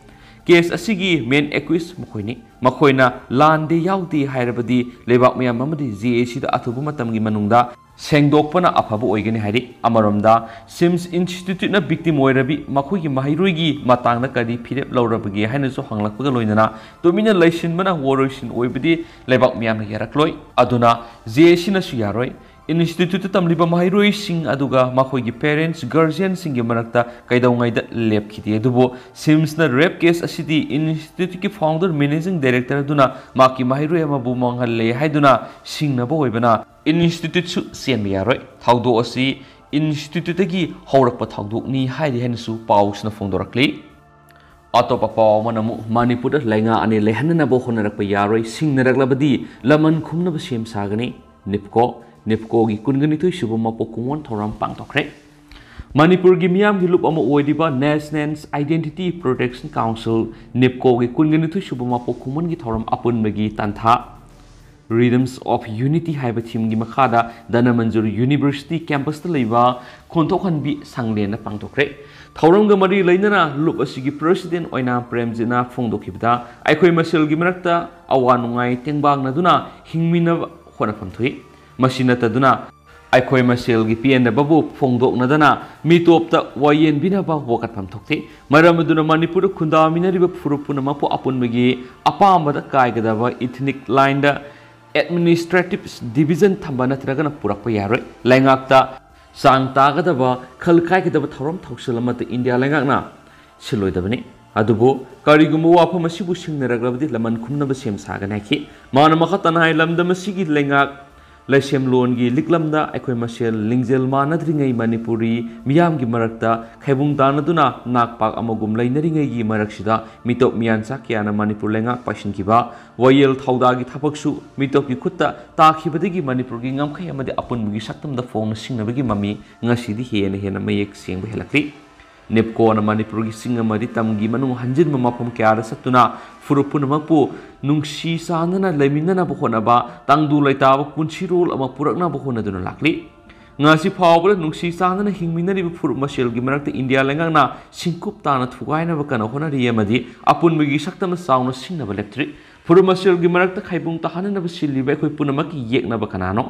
Case ꯑꯁꯤꯒꯤ main accused ꯃꯈꯣꯏꯅꯤ꯫ ꯃꯈꯣꯏꯅ ꯂꯥꯟꯗꯦ ꯌꯥꯎꯗꯦ ꯍꯥꯏꯔꯕꯗꯤ ꯂꯩꯕꯥꯛ ꯃꯌꯥꯝ ꯑꯃꯗꯤ JACꯗ ꯑꯊꯨꯕ ꯃꯇꯝꯒꯤ ꯃꯅꯨꯡꯗ ꯁꯦꯡꯗꯣꯛꯄꯅ ꯑꯐꯕ ꯑꯣꯏꯒꯅꯤ ꯍꯥꯏꯔꯤ꯫ ꯑꯃꯔꯣꯝꯗ, SIMS Instituteꯅ victim ꯑꯣꯏꯔꯕꯤ ꯃꯈꯣꯏꯒꯤ ꯃꯍꯩꯔꯣꯏꯒꯤ ꯃꯇꯥꯡꯗ ꯀꯔꯤ ꯐꯤꯔꯦꯞ ꯂꯧꯔꯕꯒꯦ ꯍꯥꯏꯅꯁꯨ ꯍꯪꯂꯛꯄꯒ ꯂꯣꯏꯅꯅ ꯇꯨꯃꯤꯟꯅ ꯂꯩꯁꯤꯟꯕꯅ ꯋꯥꯔꯣꯏꯁꯤꯟ ꯑꯣꯏꯕꯗꯤ ꯂꯩꯕꯥꯛ ꯃꯤꯌꯥꯝꯅ ꯌꯥꯔꯛꯂꯣꯏ꯫ ꯑꯗꯨꯅ JACꯅꯁꯨ ꯌꯥꯔꯣꯏ꯫ Instituteꯇ ꯇꯝꯂꯤꯕ ꯃꯍꯩꯔꯣꯏꯁꯤꯡ ꯑꯗꯨꯒ ꯃꯈꯣꯏꯒꯤ parents, guardianꯁꯤꯡꯒꯤ ꯃꯔꯛꯇ ꯀꯩꯗꯧꯉꯩꯗ ꯂꯦꯞꯈꯤꯗꯦ꯫ ꯑꯗꯨꯕꯨ SIMSꯅ rape case ꯑꯁꯤꯗꯤ Instituteꯀꯤ founder managing director ꯑꯗꯨꯅ ꯃꯍꯥꯛꯀꯤ ꯃꯍꯩꯔꯣꯏ ꯑꯃꯕꯨ ꯃꯥꯡꯍꯜꯂꯦ ꯍꯥꯏꯗꯨꯅ ꯁꯤꯡꯅꯕ ꯑꯣꯏꯕꯅ Instituteꯁꯨ ꯆꯦꯟꯕ ꯌꯥꯔꯣꯏ꯫ ꯊꯧꯗꯣꯛ ꯑꯁꯤ Instituteꯇꯒꯤ ꯍꯧꯔꯛꯄ ꯊꯧꯗꯣꯛꯅꯤ ꯍꯥꯏꯔꯤ ꯍꯥꯏꯅꯁꯨ ꯄꯥꯎꯁꯤꯅ ꯐꯣꯡꯗꯣꯔꯛꯂꯤ꯫ ꯑꯇꯣꯞꯄ ꯄꯥꯎ ꯑꯃꯅ ꯑꯃꯨꯛ ꯃꯅꯤꯄꯨꯔꯗ ꯂꯩꯉꯥꯛ ꯑꯅꯤ ꯂꯩꯍꯟꯅꯅꯕ ꯍꯣꯠꯅꯔꯛꯄ ꯌꯥꯔꯣꯏ, ꯁꯤꯡꯅꯔꯛꯂꯕꯗꯤ ꯂꯃꯟ ꯈꯨꯝꯅꯕ ꯁꯦꯝ ꯁꯥꯒꯅꯤ꯫ NEEPCO, NEEPCOꯒꯤ ꯀꯨꯟꯒ ꯅꯤꯊꯣꯏ ꯁꯨꯕ ꯃꯄꯣꯛ ꯀꯨꯝꯑꯣꯟ ꯊꯧꯔꯝ ꯄꯥꯡꯊꯣꯛꯈ꯭ꯔꯦ꯫ ꯃꯅꯤꯄꯨꯔꯒꯤ ꯃꯤꯌꯥꯝꯒꯤ ꯂꯨꯞ ꯑꯃ ꯑꯣꯏꯔꯤꯕ National Identity Protection Council, NEEPCOꯒꯤ ꯀꯨꯟꯒ ꯅꯤꯊꯣꯏ ꯁꯨꯕ ꯃꯄꯣꯛ ꯀꯨꯝꯑꯣꯟꯒꯤ ꯊꯧꯔꯝ ꯑꯄꯨꯟꯕꯒꯤ ꯇꯥꯟꯊꯥ Rhythms of Unity ꯍꯥꯏꯕ themeꯒꯤ ꯃꯈꯥꯗ ꯙꯅꯃꯟꯖꯨꯔ University campusꯇ ꯂꯩꯕ ꯈꯣꯟꯊꯣꯛꯍꯟꯕꯤ ꯁꯪꯂꯦꯟꯗ ꯄꯥꯡꯊꯣꯛꯈ꯭ꯔꯦ꯫ ꯊꯧꯔꯝꯒ ꯃꯔꯤ ꯂꯩꯅꯅ ꯂꯨꯞ ꯑꯁꯤꯒꯤ president ꯑꯣꯏꯅꯥꯝ ꯄ꯭ꯔꯦꯝꯖꯤꯠꯅ ꯐꯣꯡꯗꯣꯛꯈꯤꯕꯗ, ꯑꯩꯈꯣꯏ ꯃꯁꯦꯜꯒꯤ ꯃꯔꯛꯇ ꯑꯋꯥ ꯅꯨꯡꯉꯥꯏ ꯇꯦꯡꯕꯥꯡꯅꯗꯨꯅ ꯍꯤꯡꯃꯤꯟꯅꯕ ꯍꯣꯠꯅꯐꯝ ꯊꯣꯛꯏ꯫ ꯃꯁꯤ ꯅꯠꯇꯗꯨꯅ ꯑꯩꯈꯣꯏ ꯃꯁꯦꯜꯒꯤ ꯄꯦꯟꯗꯕꯕꯨ ꯐꯣꯡꯗꯣꯛꯅꯗꯅ ꯃꯤꯇꯣꯞꯇ ꯋꯥꯌꯦꯟꯕꯤꯅꯕ ꯋꯥꯀꯠꯐꯝ ꯊꯣꯛꯇꯦ꯫ ꯃꯔꯝ ꯑꯗꯨꯅ ꯃꯅꯤꯄꯨꯔꯗ ꯈꯨꯟꯗꯥꯃꯤꯟꯅꯔꯤꯕ ꯐꯨꯔꯨꯞ ꯄꯨꯝꯅꯃꯛꯄꯨ ꯑꯄꯨꯟꯕꯒꯤ ꯑꯄꯥꯝꯕꯗ ꯀꯥꯏꯒꯗꯕ ethnic lineꯗ administrative division ꯊꯝꯕ ꯅꯠꯇ꯭ꯔꯒꯅ ꯄꯨꯔꯛꯄ ꯌꯥꯔꯣꯏ꯫ ꯂꯩꯉꯥꯛꯇ ꯆꯥꯡ ꯇꯥꯒꯗꯕ, ꯈꯜ ꯀꯥꯏꯒꯗꯕ ꯊꯧꯔꯝ ꯊꯧꯁꯤꯜ ꯑꯃꯠꯇ ꯏꯟꯗꯤꯌꯥ ꯂꯩꯉꯥꯛꯅ ꯁꯤꯜꯂꯣꯏꯗꯕꯅꯤ꯫ ꯑꯗꯨꯕꯨ ꯀꯔꯤꯒꯨꯝꯕ ꯋꯥꯐꯝ ꯑꯁꯤꯕꯨ ꯁꯤꯡꯅꯔꯛꯂꯕꯗꯤ ꯂꯃꯟ ꯈꯨꯝꯅꯕ ꯁꯦꯝ ꯁꯥꯒꯅꯤ ꯍꯥꯏꯈꯤ꯫ ꯃꯥꯅ ꯃꯈꯥ ꯇꯥꯅ ꯍꯥꯏ, ꯂꯝꯗꯝ ꯑꯁꯤꯒꯤ ꯂꯩꯉꯥꯛ ꯂꯩꯁꯦꯝꯂꯣꯟꯒꯤ ꯂꯤꯛꯂꯝꯗ ꯑꯩꯈꯣꯏ ꯃꯁꯦꯜ ꯂꯤꯡꯖꯦꯜ ꯃꯥꯟꯅꯗ꯭ꯔꯤꯉꯩ ꯃꯅꯤꯄꯨꯔꯤ ꯃꯤꯌꯥꯝꯒꯤ ꯃꯔꯛꯇ ꯈꯩꯕꯨꯡ ꯇꯥꯟꯅꯗꯨꯅ ꯅꯥꯛꯄꯥꯛ ꯑꯃꯒꯨꯝ ꯂꯩꯅꯔꯤꯉꯩꯒꯤ ꯃꯔꯛꯁꯤꯗ ꯃꯤꯇꯣꯞ ꯃꯤꯌꯥꯟꯆꯥ ꯀꯌꯥꯅ ꯃꯅꯤꯄꯨꯔ ꯂꯩꯉꯥꯛ ꯄꯥꯏꯁꯤꯟꯈꯤꯕ, ꯋꯥꯌꯦꯜ ꯊꯧꯗꯥꯒꯤ ꯊꯕꯛꯁꯨ ꯃꯤꯇꯣꯞꯀꯤ ꯈꯨꯠꯇ ꯇꯥꯈꯤꯕꯗꯒꯤ ꯃꯅꯤꯄꯨꯔꯒꯤ ꯉꯝꯈꯩ ꯑꯃꯗꯤ ꯑꯄꯨꯟꯕꯒꯤ ꯁꯛꯇꯝꯗ ꯐꯣꯡꯅ ꯁꯤꯡꯅꯕꯒꯤ ꯃꯃꯤ ꯉꯁꯤꯗꯤ ꯍꯦꯟꯅ ꯍꯦꯟꯅ ꯃꯌꯦꯛ ꯁꯦꯡꯕ ꯍꯦꯜꯂꯛꯂꯤ꯫ ꯅꯦꯞꯀꯣꯅ ꯃꯅꯤꯄꯨꯔꯒꯤ ꯆꯤꯡ ꯑꯃꯗꯤ ꯇꯝꯒꯤ ꯃꯅꯨꯡ ꯍꯟꯖꯤꯟꯕ ꯃꯐꯝ ꯀꯌꯥꯗ ꯆꯠꯇꯨꯅ ꯐꯨꯔꯨꯞ ꯄꯨꯝꯅꯃꯛꯄꯨ ꯅꯨꯡꯁꯤ ꯆꯥꯟꯅꯅ ꯂꯩꯃꯤꯟꯅꯅꯕ ꯍꯣꯠꯅꯕ, ꯇꯪꯗꯨ ꯂꯩꯇꯥꯕ ꯄꯨꯟꯁꯤꯔꯣꯜ ꯑꯃ ꯄꯨꯔꯛꯅꯕ ꯍꯣꯠꯅꯗꯨꯅ ꯂꯥꯛꯂꯤ꯫ ꯉꯁꯤ ꯐꯥꯎꯕꯗ ꯅꯨꯡꯁꯤ ꯆꯥꯟꯅꯅ ꯍꯤꯡꯃꯤꯟꯅꯔꯤꯕ ꯐꯨꯔꯨꯞ ꯃꯁꯦꯜꯒꯤ ꯃꯔꯛꯇ ꯏꯟꯗꯤꯌꯥ ꯂꯩꯉꯥꯛꯅ ꯁꯤꯡꯀꯨꯞ ꯇꯥꯅ ꯊꯨꯒꯥꯏꯅꯕ ꯀꯟꯅ ꯍꯣꯠꯅꯔꯤ ꯑꯃꯗꯤ ꯑꯄꯨꯟꯕꯒꯤ ꯁꯛꯇꯝ ꯆꯥꯎꯅ ꯁꯤꯡꯅꯕ ꯂꯦꯞꯇ꯭ꯔꯤ꯫ ꯐꯨꯔꯨꯞ ꯃꯁꯦꯜꯒꯤ ꯃꯔꯛꯇ ꯈꯥꯏꯕꯨꯡ ꯇꯥꯍꯟꯅꯅꯕ ꯁꯤꯜꯂꯤꯕ ꯑꯩꯈꯣꯏ ꯄꯨꯝꯅꯃꯛꯀꯤ ꯌꯦꯛꯅꯕ ꯀꯅꯥꯅꯣ?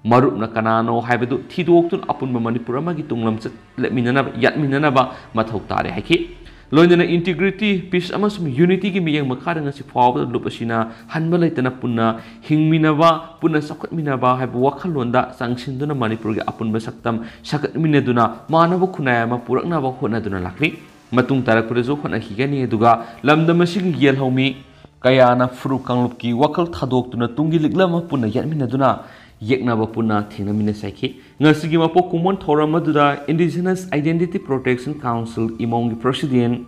ꯃꯔꯨꯞꯅ ꯀꯅꯥꯅꯣ ꯍꯥꯏꯕꯗꯨ ꯊꯤꯗꯣꯛꯇꯨꯅ ꯑꯄꯨꯟꯕ ꯃꯅꯤꯄꯨꯔ ꯑꯃꯒꯤ ꯇꯨꯡꯂꯝꯆꯠ ꯂꯦꯞꯃꯤꯟꯅꯅꯕ, ꯌꯥꯠꯃꯤꯟꯅꯅꯕ ꯃꯊꯧ ꯇꯥꯔꯦ ꯍꯥꯏꯈꯤ꯫ ꯂꯣꯏꯅꯅ integrity, peace ꯑꯃꯁꯨꯡ unityꯒꯤ ꯃꯤꯠꯌꯦꯡ ꯃꯈꯥꯗ ꯉꯁꯤ ꯐꯥꯎꯕꯗ ꯂꯨꯞ ꯑꯁꯤꯅ ꯍꯟꯕ ꯂꯩꯇꯅ ꯄꯨꯟꯅ ꯍꯤꯡꯃꯤꯟꯅꯕ, ꯄꯨꯟꯅ ꯆꯥꯎꯈꯠꯃꯤꯟꯅꯕ ꯍꯥꯏꯕ ꯋꯥꯈꯜꯂꯣꯟꯗ ꯆꯪꯁꯤꯟꯗꯨꯅ ꯃꯅꯤꯄꯨꯔꯒꯤ ꯑꯄꯨꯟꯕ ꯁꯛꯇꯝ ꯁꯥꯒꯠꯃꯤꯟꯅꯗꯨꯅ ꯃꯥꯟꯅꯕ ꯈꯨꯟꯅꯥꯏ ꯑꯃ ꯄꯨꯔꯛꯅꯕ ꯍꯣꯠꯅꯗꯨꯅ ꯂꯥꯛꯂꯤ꯫ ꯃꯇꯨꯡ ꯇꯥꯔꯛꯄꯗꯁꯨ ꯍꯣꯠꯅꯈꯤꯒꯅꯤ꯫ ꯑꯗꯨꯒ ꯂꯝꯗꯝ ꯑꯁꯤꯒꯤ ꯌꯦꯜꯍꯧꯃꯤ ꯀꯌꯥꯅ ꯐꯨꯔꯨꯞ ꯀꯥꯡꯂꯨꯞꯀꯤ ꯋꯥꯈꯜ ꯊꯥꯗꯣꯛꯇꯨꯅ ꯇꯨꯡꯒꯤ ꯂꯤꯛꯂꯝ ꯑꯃ ꯄꯨꯟꯅ ꯌꯥꯠꯃꯤꯟꯅꯗꯨꯅ ꯌꯦꯛꯅꯕ ꯄꯨꯟꯅ ꯊꯦꯡꯅꯃꯤꯟꯅꯁꯤ ꯍꯥꯏꯈꯤ꯫ ꯉꯁꯤꯒꯤ ꯃꯄꯣꯛ ꯀꯨꯝꯑꯣꯟ ꯊꯧꯔꯝ ꯑꯗꯨꯗ Indigenous Identity Protection Council ꯏꯃꯣꯝꯒꯤ President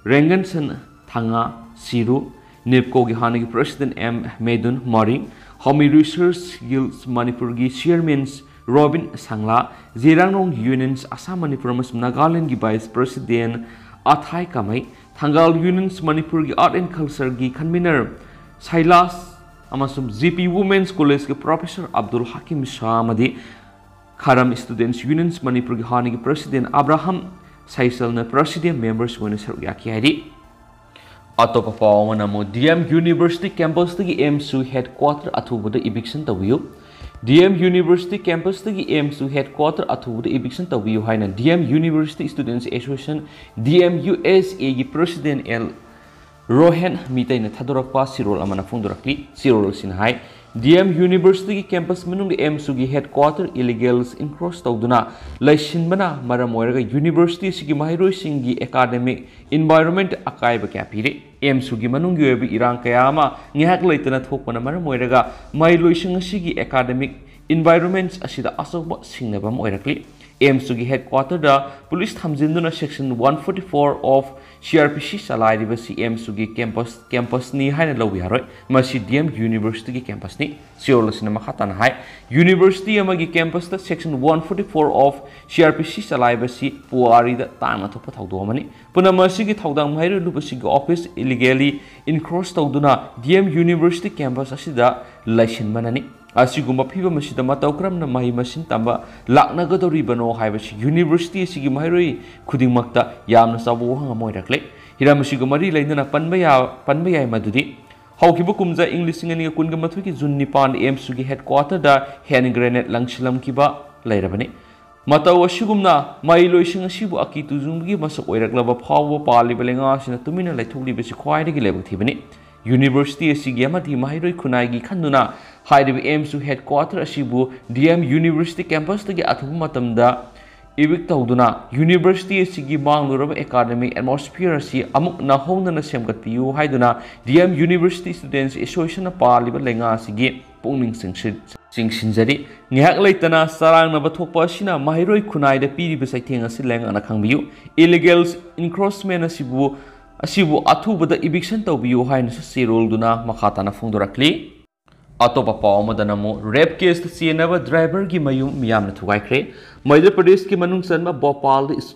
ꯔꯦꯡꯒꯟꯁꯟ ꯊꯥꯡꯉꯥ ꯁꯤꯔꯨ, ꯅꯦꯞꯀꯣꯒꯤ ꯍꯥꯟꯅꯒꯤ President ꯑꯦꯝ ꯃꯦꯗꯨꯟ ꯃꯔꯤꯡ, ꯍꯥꯎꯃꯤ Research Guild ꯃꯅꯤꯄꯨꯔꯒꯤ Chairman Robin Sangla, Jirangrong Unions Assam, ꯃꯅꯤꯄꯨꯔ ꯑꯃꯁꯨꯡ ꯅꯥꯒꯥꯂꯦꯟꯒꯤ Vice President ꯑꯊꯥꯏ ꯀꯥꯃꯩ, ꯊꯪꯒꯥꯜ Unions ꯃꯅꯤꯄꯨꯔꯒꯤ Art and Cultureꯒꯤ Convener ꯁꯩꯂꯥꯁ ꯑꯃꯁꯨꯡ ꯖꯤ ꯄꯤ Women's Collegeꯀꯤ Professor ꯑꯕꯗꯨꯜ ꯍꯀꯤꯝ ꯁꯥꯍ ꯑꯃꯗꯤ ꯈꯥꯔꯝ Students Unions ꯃꯅꯤꯄꯨꯔꯒꯤ ꯍꯥꯟꯅꯒꯤ President ꯑꯕ꯭ꯔꯥꯍꯝ ꯁꯥꯏꯁꯜꯅ President members ꯑꯣꯏꯅ ꯁꯔꯨꯛ ꯌꯥꯈꯤ ꯍꯥꯏꯔꯤ꯫ ꯑꯇꯣꯞꯄ ꯄꯥꯎ ꯑꯃꯅ ꯑꯃꯨꯛ D M University campusꯇꯒꯤ AMSU headquarter ꯑꯊꯨꯕꯗ eviction ꯇꯧꯕꯤꯌꯨ꯫ D M University campusꯇꯒꯤ AMSU headquarter ꯑꯊꯨꯕꯗ eviction ꯇꯧꯕꯤꯌꯨ ꯍꯥꯏꯅ D M University Students Association, D M U S Aꯒꯤ President ꯑꯦꯜ ꯔꯣꯍꯦꯟ ꯃꯤꯇꯩꯅ ꯊꯥꯗꯣꯔꯛꯄ ꯆꯦꯔꯣꯜ ꯑꯃꯅ ꯐꯣꯡꯗꯣꯔꯛꯂꯤ꯫ ꯆꯦꯔꯣꯜ ꯑꯁꯤꯅ ꯍꯥꯏ, D M Universityꯒꯤ campus ꯃꯅꯨꯡꯗ AMSUꯒꯤ headquarter illegals encroach ꯇꯧꯗꯨꯅ ꯂꯩꯁꯤꯟꯕꯅ ꯃꯔꯝ ꯑꯣꯏꯔꯒ university ꯑꯁꯤꯒꯤ ꯃꯍꯩꯔꯣꯏꯁꯤꯡꯒꯤ academic environment ꯑꯀꯥꯏꯕ ꯀꯌꯥ ꯄꯤꯔꯤ꯫ AMSUꯒꯤ ꯃꯅꯨꯡꯒꯤ ꯑꯣꯏꯕ ꯏꯔꯥꯡ ꯀꯌꯥ ꯑꯃ ꯉꯥꯏꯍꯥꯛ ꯂꯩꯇꯅ ꯊꯣꯛꯄꯅ ꯃꯔꯝ ꯑꯣꯏꯔꯒ ꯃꯍꯩꯔꯣꯏꯁꯤꯡ ꯑꯁꯤꯒꯤ academic environment ꯑꯁꯤꯗ ꯑꯆꯧꯕ ꯁꯤꯡꯅꯕ ꯑꯃ ꯑꯣꯏꯔꯛꯂꯤ꯫ ꯑꯦꯝꯁꯨꯒꯤ ꯍꯦꯗꯀ꯭ꯋꯥꯇꯔꯗ ꯄꯨꯂꯤꯁ ꯊꯝꯖꯤꯟꯗꯨꯅ Section one forty four of C R P C ꯆꯂꯥꯏꯔꯤꯕꯁꯤ ꯑꯦꯝꯁꯨꯒꯤ ꯀꯦꯝꯄꯁ ꯀꯦꯝꯄꯁꯅꯤ ꯍꯥꯏꯅ ꯂꯧꯕ ꯌꯥꯔꯣꯏ꯫ ꯃꯁꯤ D M Universityꯒꯤ ꯀꯦꯝꯄꯁꯅꯤ꯫ ꯁꯤꯑꯣꯜ ꯑꯁꯤꯅ ꯃꯈꯥ ꯇꯥꯅ ꯍꯥꯏ, ꯌꯨꯅꯤꯚꯔꯁꯤꯇꯤ ꯑꯃꯒꯤ ꯀꯦꯝꯄꯁꯇ Section one forty four of C R P C ꯆꯂꯥꯏꯕꯁꯤ ꯄꯨꯋꯥꯔꯤꯗ ꯇꯥꯡꯅ ꯊꯣꯛꯄ ꯊꯧꯗꯣꯛ ꯑꯃꯅꯤ꯫ ꯄꯨꯝꯅꯃꯛ ꯑꯁꯤꯒꯤ ꯊꯧꯗꯥꯡ ꯃꯍꯩꯔꯣꯏ ꯂꯨꯕꯁꯤꯡꯒꯤ ꯑꯣꯐꯤꯁ illegally encroach ꯇꯧꯗꯨꯅ D M University campus ꯑꯁꯤꯗ ꯂꯩꯁꯤꯟꯕꯅꯅꯤ꯫ ꯑꯁꯤꯒꯨꯝꯕ ꯐꯤꯕꯝ ꯑꯁꯤꯗ ꯃꯇꯧ ꯀꯔꯝꯅ ꯃꯍꯩ ꯃꯁꯤꯡ ꯇꯝꯕ ꯂꯥꯛꯅꯒꯗꯧꯔꯤꯕꯅꯣ ꯍꯥꯏꯕꯁꯤ ꯌꯨꯅꯤꯚꯔꯁꯤꯇꯤ ꯑꯁꯤꯒꯤ ꯃꯍꯩꯔꯣꯏ ꯈꯨꯗꯤꯡꯃꯛꯇ ꯌꯥꯝꯅ ꯆꯥꯎꯕ ꯋꯥꯍꯪ ꯑꯃ ꯑꯣꯏꯔꯛꯂꯦ꯫ ꯍꯤꯔꯝ ꯑꯁꯤꯒ ꯃꯔꯤ ꯂꯩꯅꯅ ꯄꯟꯕ ꯌꯥ-, ꯄꯟꯕ ꯌꯥꯏ ꯃꯗꯨꯗꯤ ꯍꯧꯈꯤꯕ ꯀꯨꯝꯖꯥ ꯏꯪ ꯂꯤꯁꯤꯡ ꯑꯅꯤꯒ ꯀꯨꯟꯒ ꯃꯥꯊꯣꯏꯒꯤ ꯖꯨꯟ ꯅꯤꯄꯥꯟꯗ ꯑꯦꯝꯁꯨꯒꯤ ꯍꯦꯗꯀ꯭ꯋꯥꯇꯔꯗ ꯍꯦꯟ ꯒ꯭ꯔꯦꯅꯦꯗ ꯂꯪꯁꯤꯜꯂꯝꯈꯤꯕ ꯂꯩꯔꯕꯅꯤ꯫ ꯃꯇꯧ ꯑꯁꯤꯒꯨꯝꯅ ꯃꯍꯩꯂꯣꯏꯁꯤꯡ ꯑꯁꯤꯕꯨ ꯑꯀꯤ ꯇꯨꯖꯨꯡꯕꯒꯤ ꯃꯁꯛ ꯑꯣꯏꯔꯛꯂꯕ ꯐꯥꯎꯕ ꯄꯥꯜꯂꯤꯕ ꯂꯩꯉꯥꯛ ꯑꯁꯤꯅ ꯇꯨꯃꯤꯟꯅ ꯂꯩꯊꯣꯛꯂꯤꯕꯁꯤ ꯈ꯭ꯋꯥꯏꯗꯒꯤ ꯂꯥꯏꯕꯛ ꯊꯤꯕꯅꯤ꯫ ꯌꯨꯅꯤꯚꯔꯁꯤꯇꯤ ꯑꯁꯤꯒꯤ ꯑꯃꯗꯤ ꯃꯍꯩꯔꯣꯏ ꯈꯨꯟꯅꯥꯏꯒꯤ ꯈꯟꯗꯨꯅ ꯍꯥꯏꯔꯤꯕ ꯑꯦꯝꯁꯨ ꯍꯦꯗꯀ꯭ꯋꯥꯇꯔ ꯑꯁꯤꯕꯨ D M University campusꯇꯒꯤ ꯑꯊꯨꯕ ꯃꯇꯝꯗ evict ꯇꯧꯗꯨꯅ ꯌꯨꯅꯤꯚꯔꯁꯤꯇꯤ ꯑꯁꯤꯒꯤ ꯃꯥꯡꯂꯨꯔꯕ academic atmosphere ꯑꯁꯤ ꯑꯃꯨꯛ ꯅꯧꯍꯧꯅꯅ ꯁꯦꯝꯒꯠꯄꯤꯌꯨ ꯍꯥꯏꯗꯨꯅ D M University Students Associationꯅ ꯄꯥꯜꯂꯤꯕ ꯂꯩꯉꯥꯛ ꯑꯁꯤꯒꯤ ꯄꯨꯛꯅꯤꯡ ꯆꯤꯡꯁꯤꯟ-, ꯆꯤꯡꯁꯤꯟꯖꯔꯤ꯫ ꯉꯥꯏꯍꯥꯛ ꯂꯩꯇꯅ ꯆꯔꯥꯡꯅꯕ ꯊꯣꯛꯄ ꯑꯁꯤꯅ ꯃꯍꯩꯔꯣꯏ ꯈꯨꯟꯅꯥꯏꯗ ꯄꯤꯔꯤꯕ ꯆꯩꯊꯦꯡ ꯑꯁꯤ ꯂꯩꯉꯥꯛꯅ ꯈꯪꯕꯤꯌꯨ꯫ Illegal encroachment ꯑꯁꯤꯕꯨ, ꯑꯁꯤꯕꯨ ꯑꯊꯨꯕꯗ eviction ꯇꯧꯕꯤꯌꯨ ꯍꯥꯏꯅꯁꯨ ꯆꯦꯔꯣꯜꯗꯨꯅ ꯃꯈꯥ ꯇꯥꯅ ꯐꯣꯡꯗꯣꯔꯛꯂꯤ꯫ ꯑꯇꯣꯞꯄ ꯄꯥꯎ ꯑꯃꯗꯅ ꯑꯃꯨꯛ rape caseꯇ ꯆꯦꯟꯅꯕ driverꯒꯤ ꯃꯌꯨꯝ ꯃꯤꯌꯥꯝꯅ ꯊꯨꯒꯥꯏꯈ꯭ꯔꯦ꯫ ꯃꯙ꯭ꯌ ꯄ꯭ꯔꯗꯦꯁꯀꯤ ꯃꯅꯨꯡ ꯆꯟꯕ ꯚꯣꯄꯥꯜꯗ ꯏꯁ-,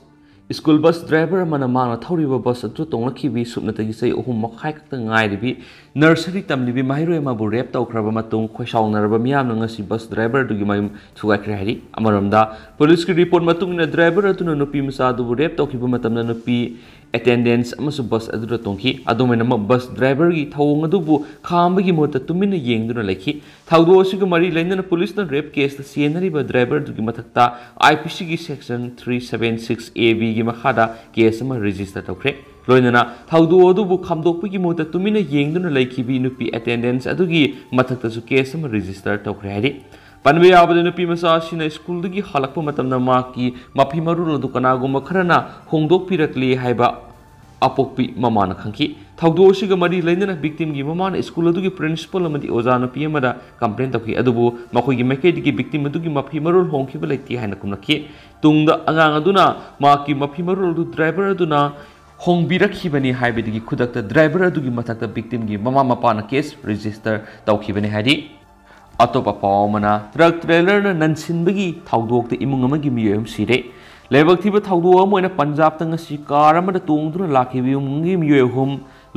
ꯁ꯭ꯀꯨꯜ ꯕꯁ ꯗ꯭ꯔꯥꯏꯚꯔ ꯑꯃꯅ ꯃꯍꯥꯛꯅ ꯊꯧꯔꯤꯕ ꯕꯁ ꯑꯗꯨ ꯇꯣꯡꯂꯛꯈꯤꯕꯤ ꯁꯨꯞꯅꯇꯒꯤ ꯆꯍꯤ ꯑꯍꯨꯝ ꯃꯈꯥꯏ ꯈꯛꯇ ꯉꯥꯏꯔꯤꯕꯤ ꯅꯔꯁꯔꯤ ꯇꯝꯂꯤꯕꯤ ꯃꯍꯩꯔꯣꯏ ꯑꯃꯕꯨ ꯔꯦꯞ ꯇꯧꯈ꯭ꯔꯕ ꯃꯇꯨꯡ ꯈꯣꯏꯁꯥꯎꯅꯔꯕ ꯃꯤꯌꯥꯝꯅ ꯉꯁꯤ ꯕꯁ ꯗ꯭ꯔꯥꯏꯚꯔ ꯑꯗꯨꯒꯤ ꯃꯌꯨꯝ ꯊꯨꯒꯥꯏꯈ꯭ꯔꯦ ꯍꯥꯏꯔꯤ꯫ ꯑꯃꯔꯣꯝꯗ, ꯄꯨꯂꯤꯁꯀꯤ ꯔꯤꯄꯣꯔꯠ ꯃꯇꯨꯡ ꯏꯟꯅ, ꯗ꯭ꯔꯥꯏꯚꯔ ꯑꯗꯨꯅ ꯅꯨꯄꯤ ꯃꯆꯥ ꯑꯗꯨꯕꯨ ꯔꯦꯞ ꯇꯧꯈꯤꯕ ꯃꯇꯝꯗ ꯅꯨꯄꯤ ꯑꯦꯇꯦꯟꯗꯦꯟꯁ ꯑꯃꯁꯨ ꯕꯁ ꯑꯗꯨꯗ ꯇꯣꯡꯈꯤ꯫ ꯑꯗꯨꯃꯥꯏꯅꯃꯛ, ꯕꯁ ꯗ꯭ꯔꯥꯏꯚꯔꯒꯤ ꯊꯧꯑꯣꯡ ꯑꯗꯨꯕꯨ ꯈꯥꯝꯕꯒꯤ ꯃꯍꯨꯠꯇ ꯇꯨꯃꯤꯟꯅ ꯌꯦꯡꯗꯨꯅ ꯂꯩꯈꯤ꯫ ꯊꯧꯗꯣꯛ ꯑꯁꯤꯒ ꯃꯔꯤ ꯂꯩꯅꯅ ꯄꯨꯂꯤꯁꯅ ꯔꯦꯞ ꯀꯦꯁꯇ ꯆꯦꯟꯅꯔꯤꯕ ꯗ꯭ꯔꯥꯏꯚꯔ ꯑꯗꯨꯒꯤ ꯃꯊꯛꯇ I P Cꯒꯤ Section three seven six A Bꯒꯤ ꯃꯈꯥꯗ ꯀꯦꯁ ꯑꯃ ꯔꯦꯖꯤꯁꯇꯔ ꯇꯧꯈ꯭ꯔꯦ꯫ ꯂꯣꯏꯅꯅ ꯊꯧꯗꯣꯛ ꯑꯗꯨꯕꯨ ꯈꯥꯝꯗꯣꯛꯄꯒꯤ ꯃꯍꯨꯠꯇ ꯇꯨꯃꯤꯟꯅ ꯌꯦꯡꯗꯨꯅ ꯂꯩꯈꯤꯕꯤ ꯅꯨꯄꯤ ꯑꯦꯇꯦꯟꯗꯦꯟꯁ ꯑꯗꯨꯒꯤ ꯃꯊꯛꯇꯁꯨ ꯀꯦꯁ ꯑꯃ ꯔꯦꯖꯤꯁꯇꯔ ꯇꯧꯈ꯭ꯔꯦ ꯍꯥꯏꯔꯤ꯫ ꯄꯟꯕ ꯌꯥꯕꯗ, ꯅꯨꯄꯤ ꯃꯆꯥ ꯑꯁꯤꯅ ꯁ꯭ꯀꯨꯜꯗꯒꯤ ꯍꯜꯂꯛꯄ ꯃꯇꯝꯗ ꯃꯍꯥꯛꯀꯤ ꯃꯐꯤ ꯃꯔꯣꯜ ꯑꯗꯨ ꯀꯅꯥꯒꯨꯝꯕ ꯈꯔꯅ ꯍꯣꯡꯗꯣꯛꯄꯤꯔꯛꯂꯤ ꯍꯥꯏꯕ ꯑꯄꯣꯛꯄꯤ ꯃꯃꯥꯅ ꯈꯪꯈꯤ꯫ ꯊꯧꯗꯣꯛ ꯑꯁꯤꯒ ꯃꯔꯤ ꯂꯩꯅꯅ victimꯒꯤ ꯃꯃꯥꯅ ꯁ꯭ꯀꯨꯜ ꯑꯗꯨꯒꯤ principal ꯑꯃꯗꯤ ꯑꯣꯖꯥ ꯅꯨꯄꯤ ꯑꯃꯗ complain ꯇꯧꯈꯤ, ꯑꯗꯨꯕꯨ ꯃꯈꯣꯏꯒꯤ ꯃꯥꯏꯀꯩꯗꯒꯤ victim ꯑꯗꯨꯒꯤ ꯃꯐꯤ ꯃꯔꯣꯜ ꯍꯣꯡꯈꯤꯕ ꯂꯩꯇꯦ ꯍꯥꯏꯅ ꯈꯨꯝꯂꯛꯈꯤ꯫ ꯇꯨꯡꯗ ꯑꯉꯥꯡ ꯑꯗꯨꯅ ꯃꯍꯥꯛꯀꯤ ꯃꯐꯤ ꯃꯔꯣꯜ ꯑꯗꯨ driver ꯑꯗꯨꯅ ꯍꯣꯡꯕꯤꯔꯛꯈꯤꯕꯅꯤ ꯍꯥꯏꯕꯗꯒꯤ ꯈꯨꯗꯛꯇ driver ꯑꯗꯨꯒꯤ ꯃꯊꯛꯇ victimꯒꯤ ꯃꯃꯥ ꯃꯄꯥꯅ case register ꯇꯧꯈꯤꯕꯅꯤ ꯍꯥꯏꯔꯤ꯫ ꯑꯇꯣꯞꯄ ꯄꯥꯎ ꯑꯃꯅ, truck trailerꯅ ꯅꯟꯁꯤꯟꯕꯒꯤ ꯊꯧꯗꯣꯛꯇ ꯏꯃꯨꯡ ꯑꯃꯒꯤ ꯃꯤꯑꯣꯏ ꯑꯍꯨꯝ ꯁꯤꯔꯦ꯫ ꯂꯥꯏꯕꯛ ꯊꯤꯕ ꯊꯧꯗꯣꯛ ꯑꯃ ꯑꯣꯏꯅ ꯄꯟꯖꯥꯕꯇ ꯉꯁꯤ car ꯑꯃꯗ ꯇꯣꯡꯗꯨꯅ ꯂꯥꯛꯈꯤꯕ ꯏꯃꯨꯡ ꯑꯃꯒꯤ ꯃꯤꯑꯣꯏ ꯑꯍꯨꯝ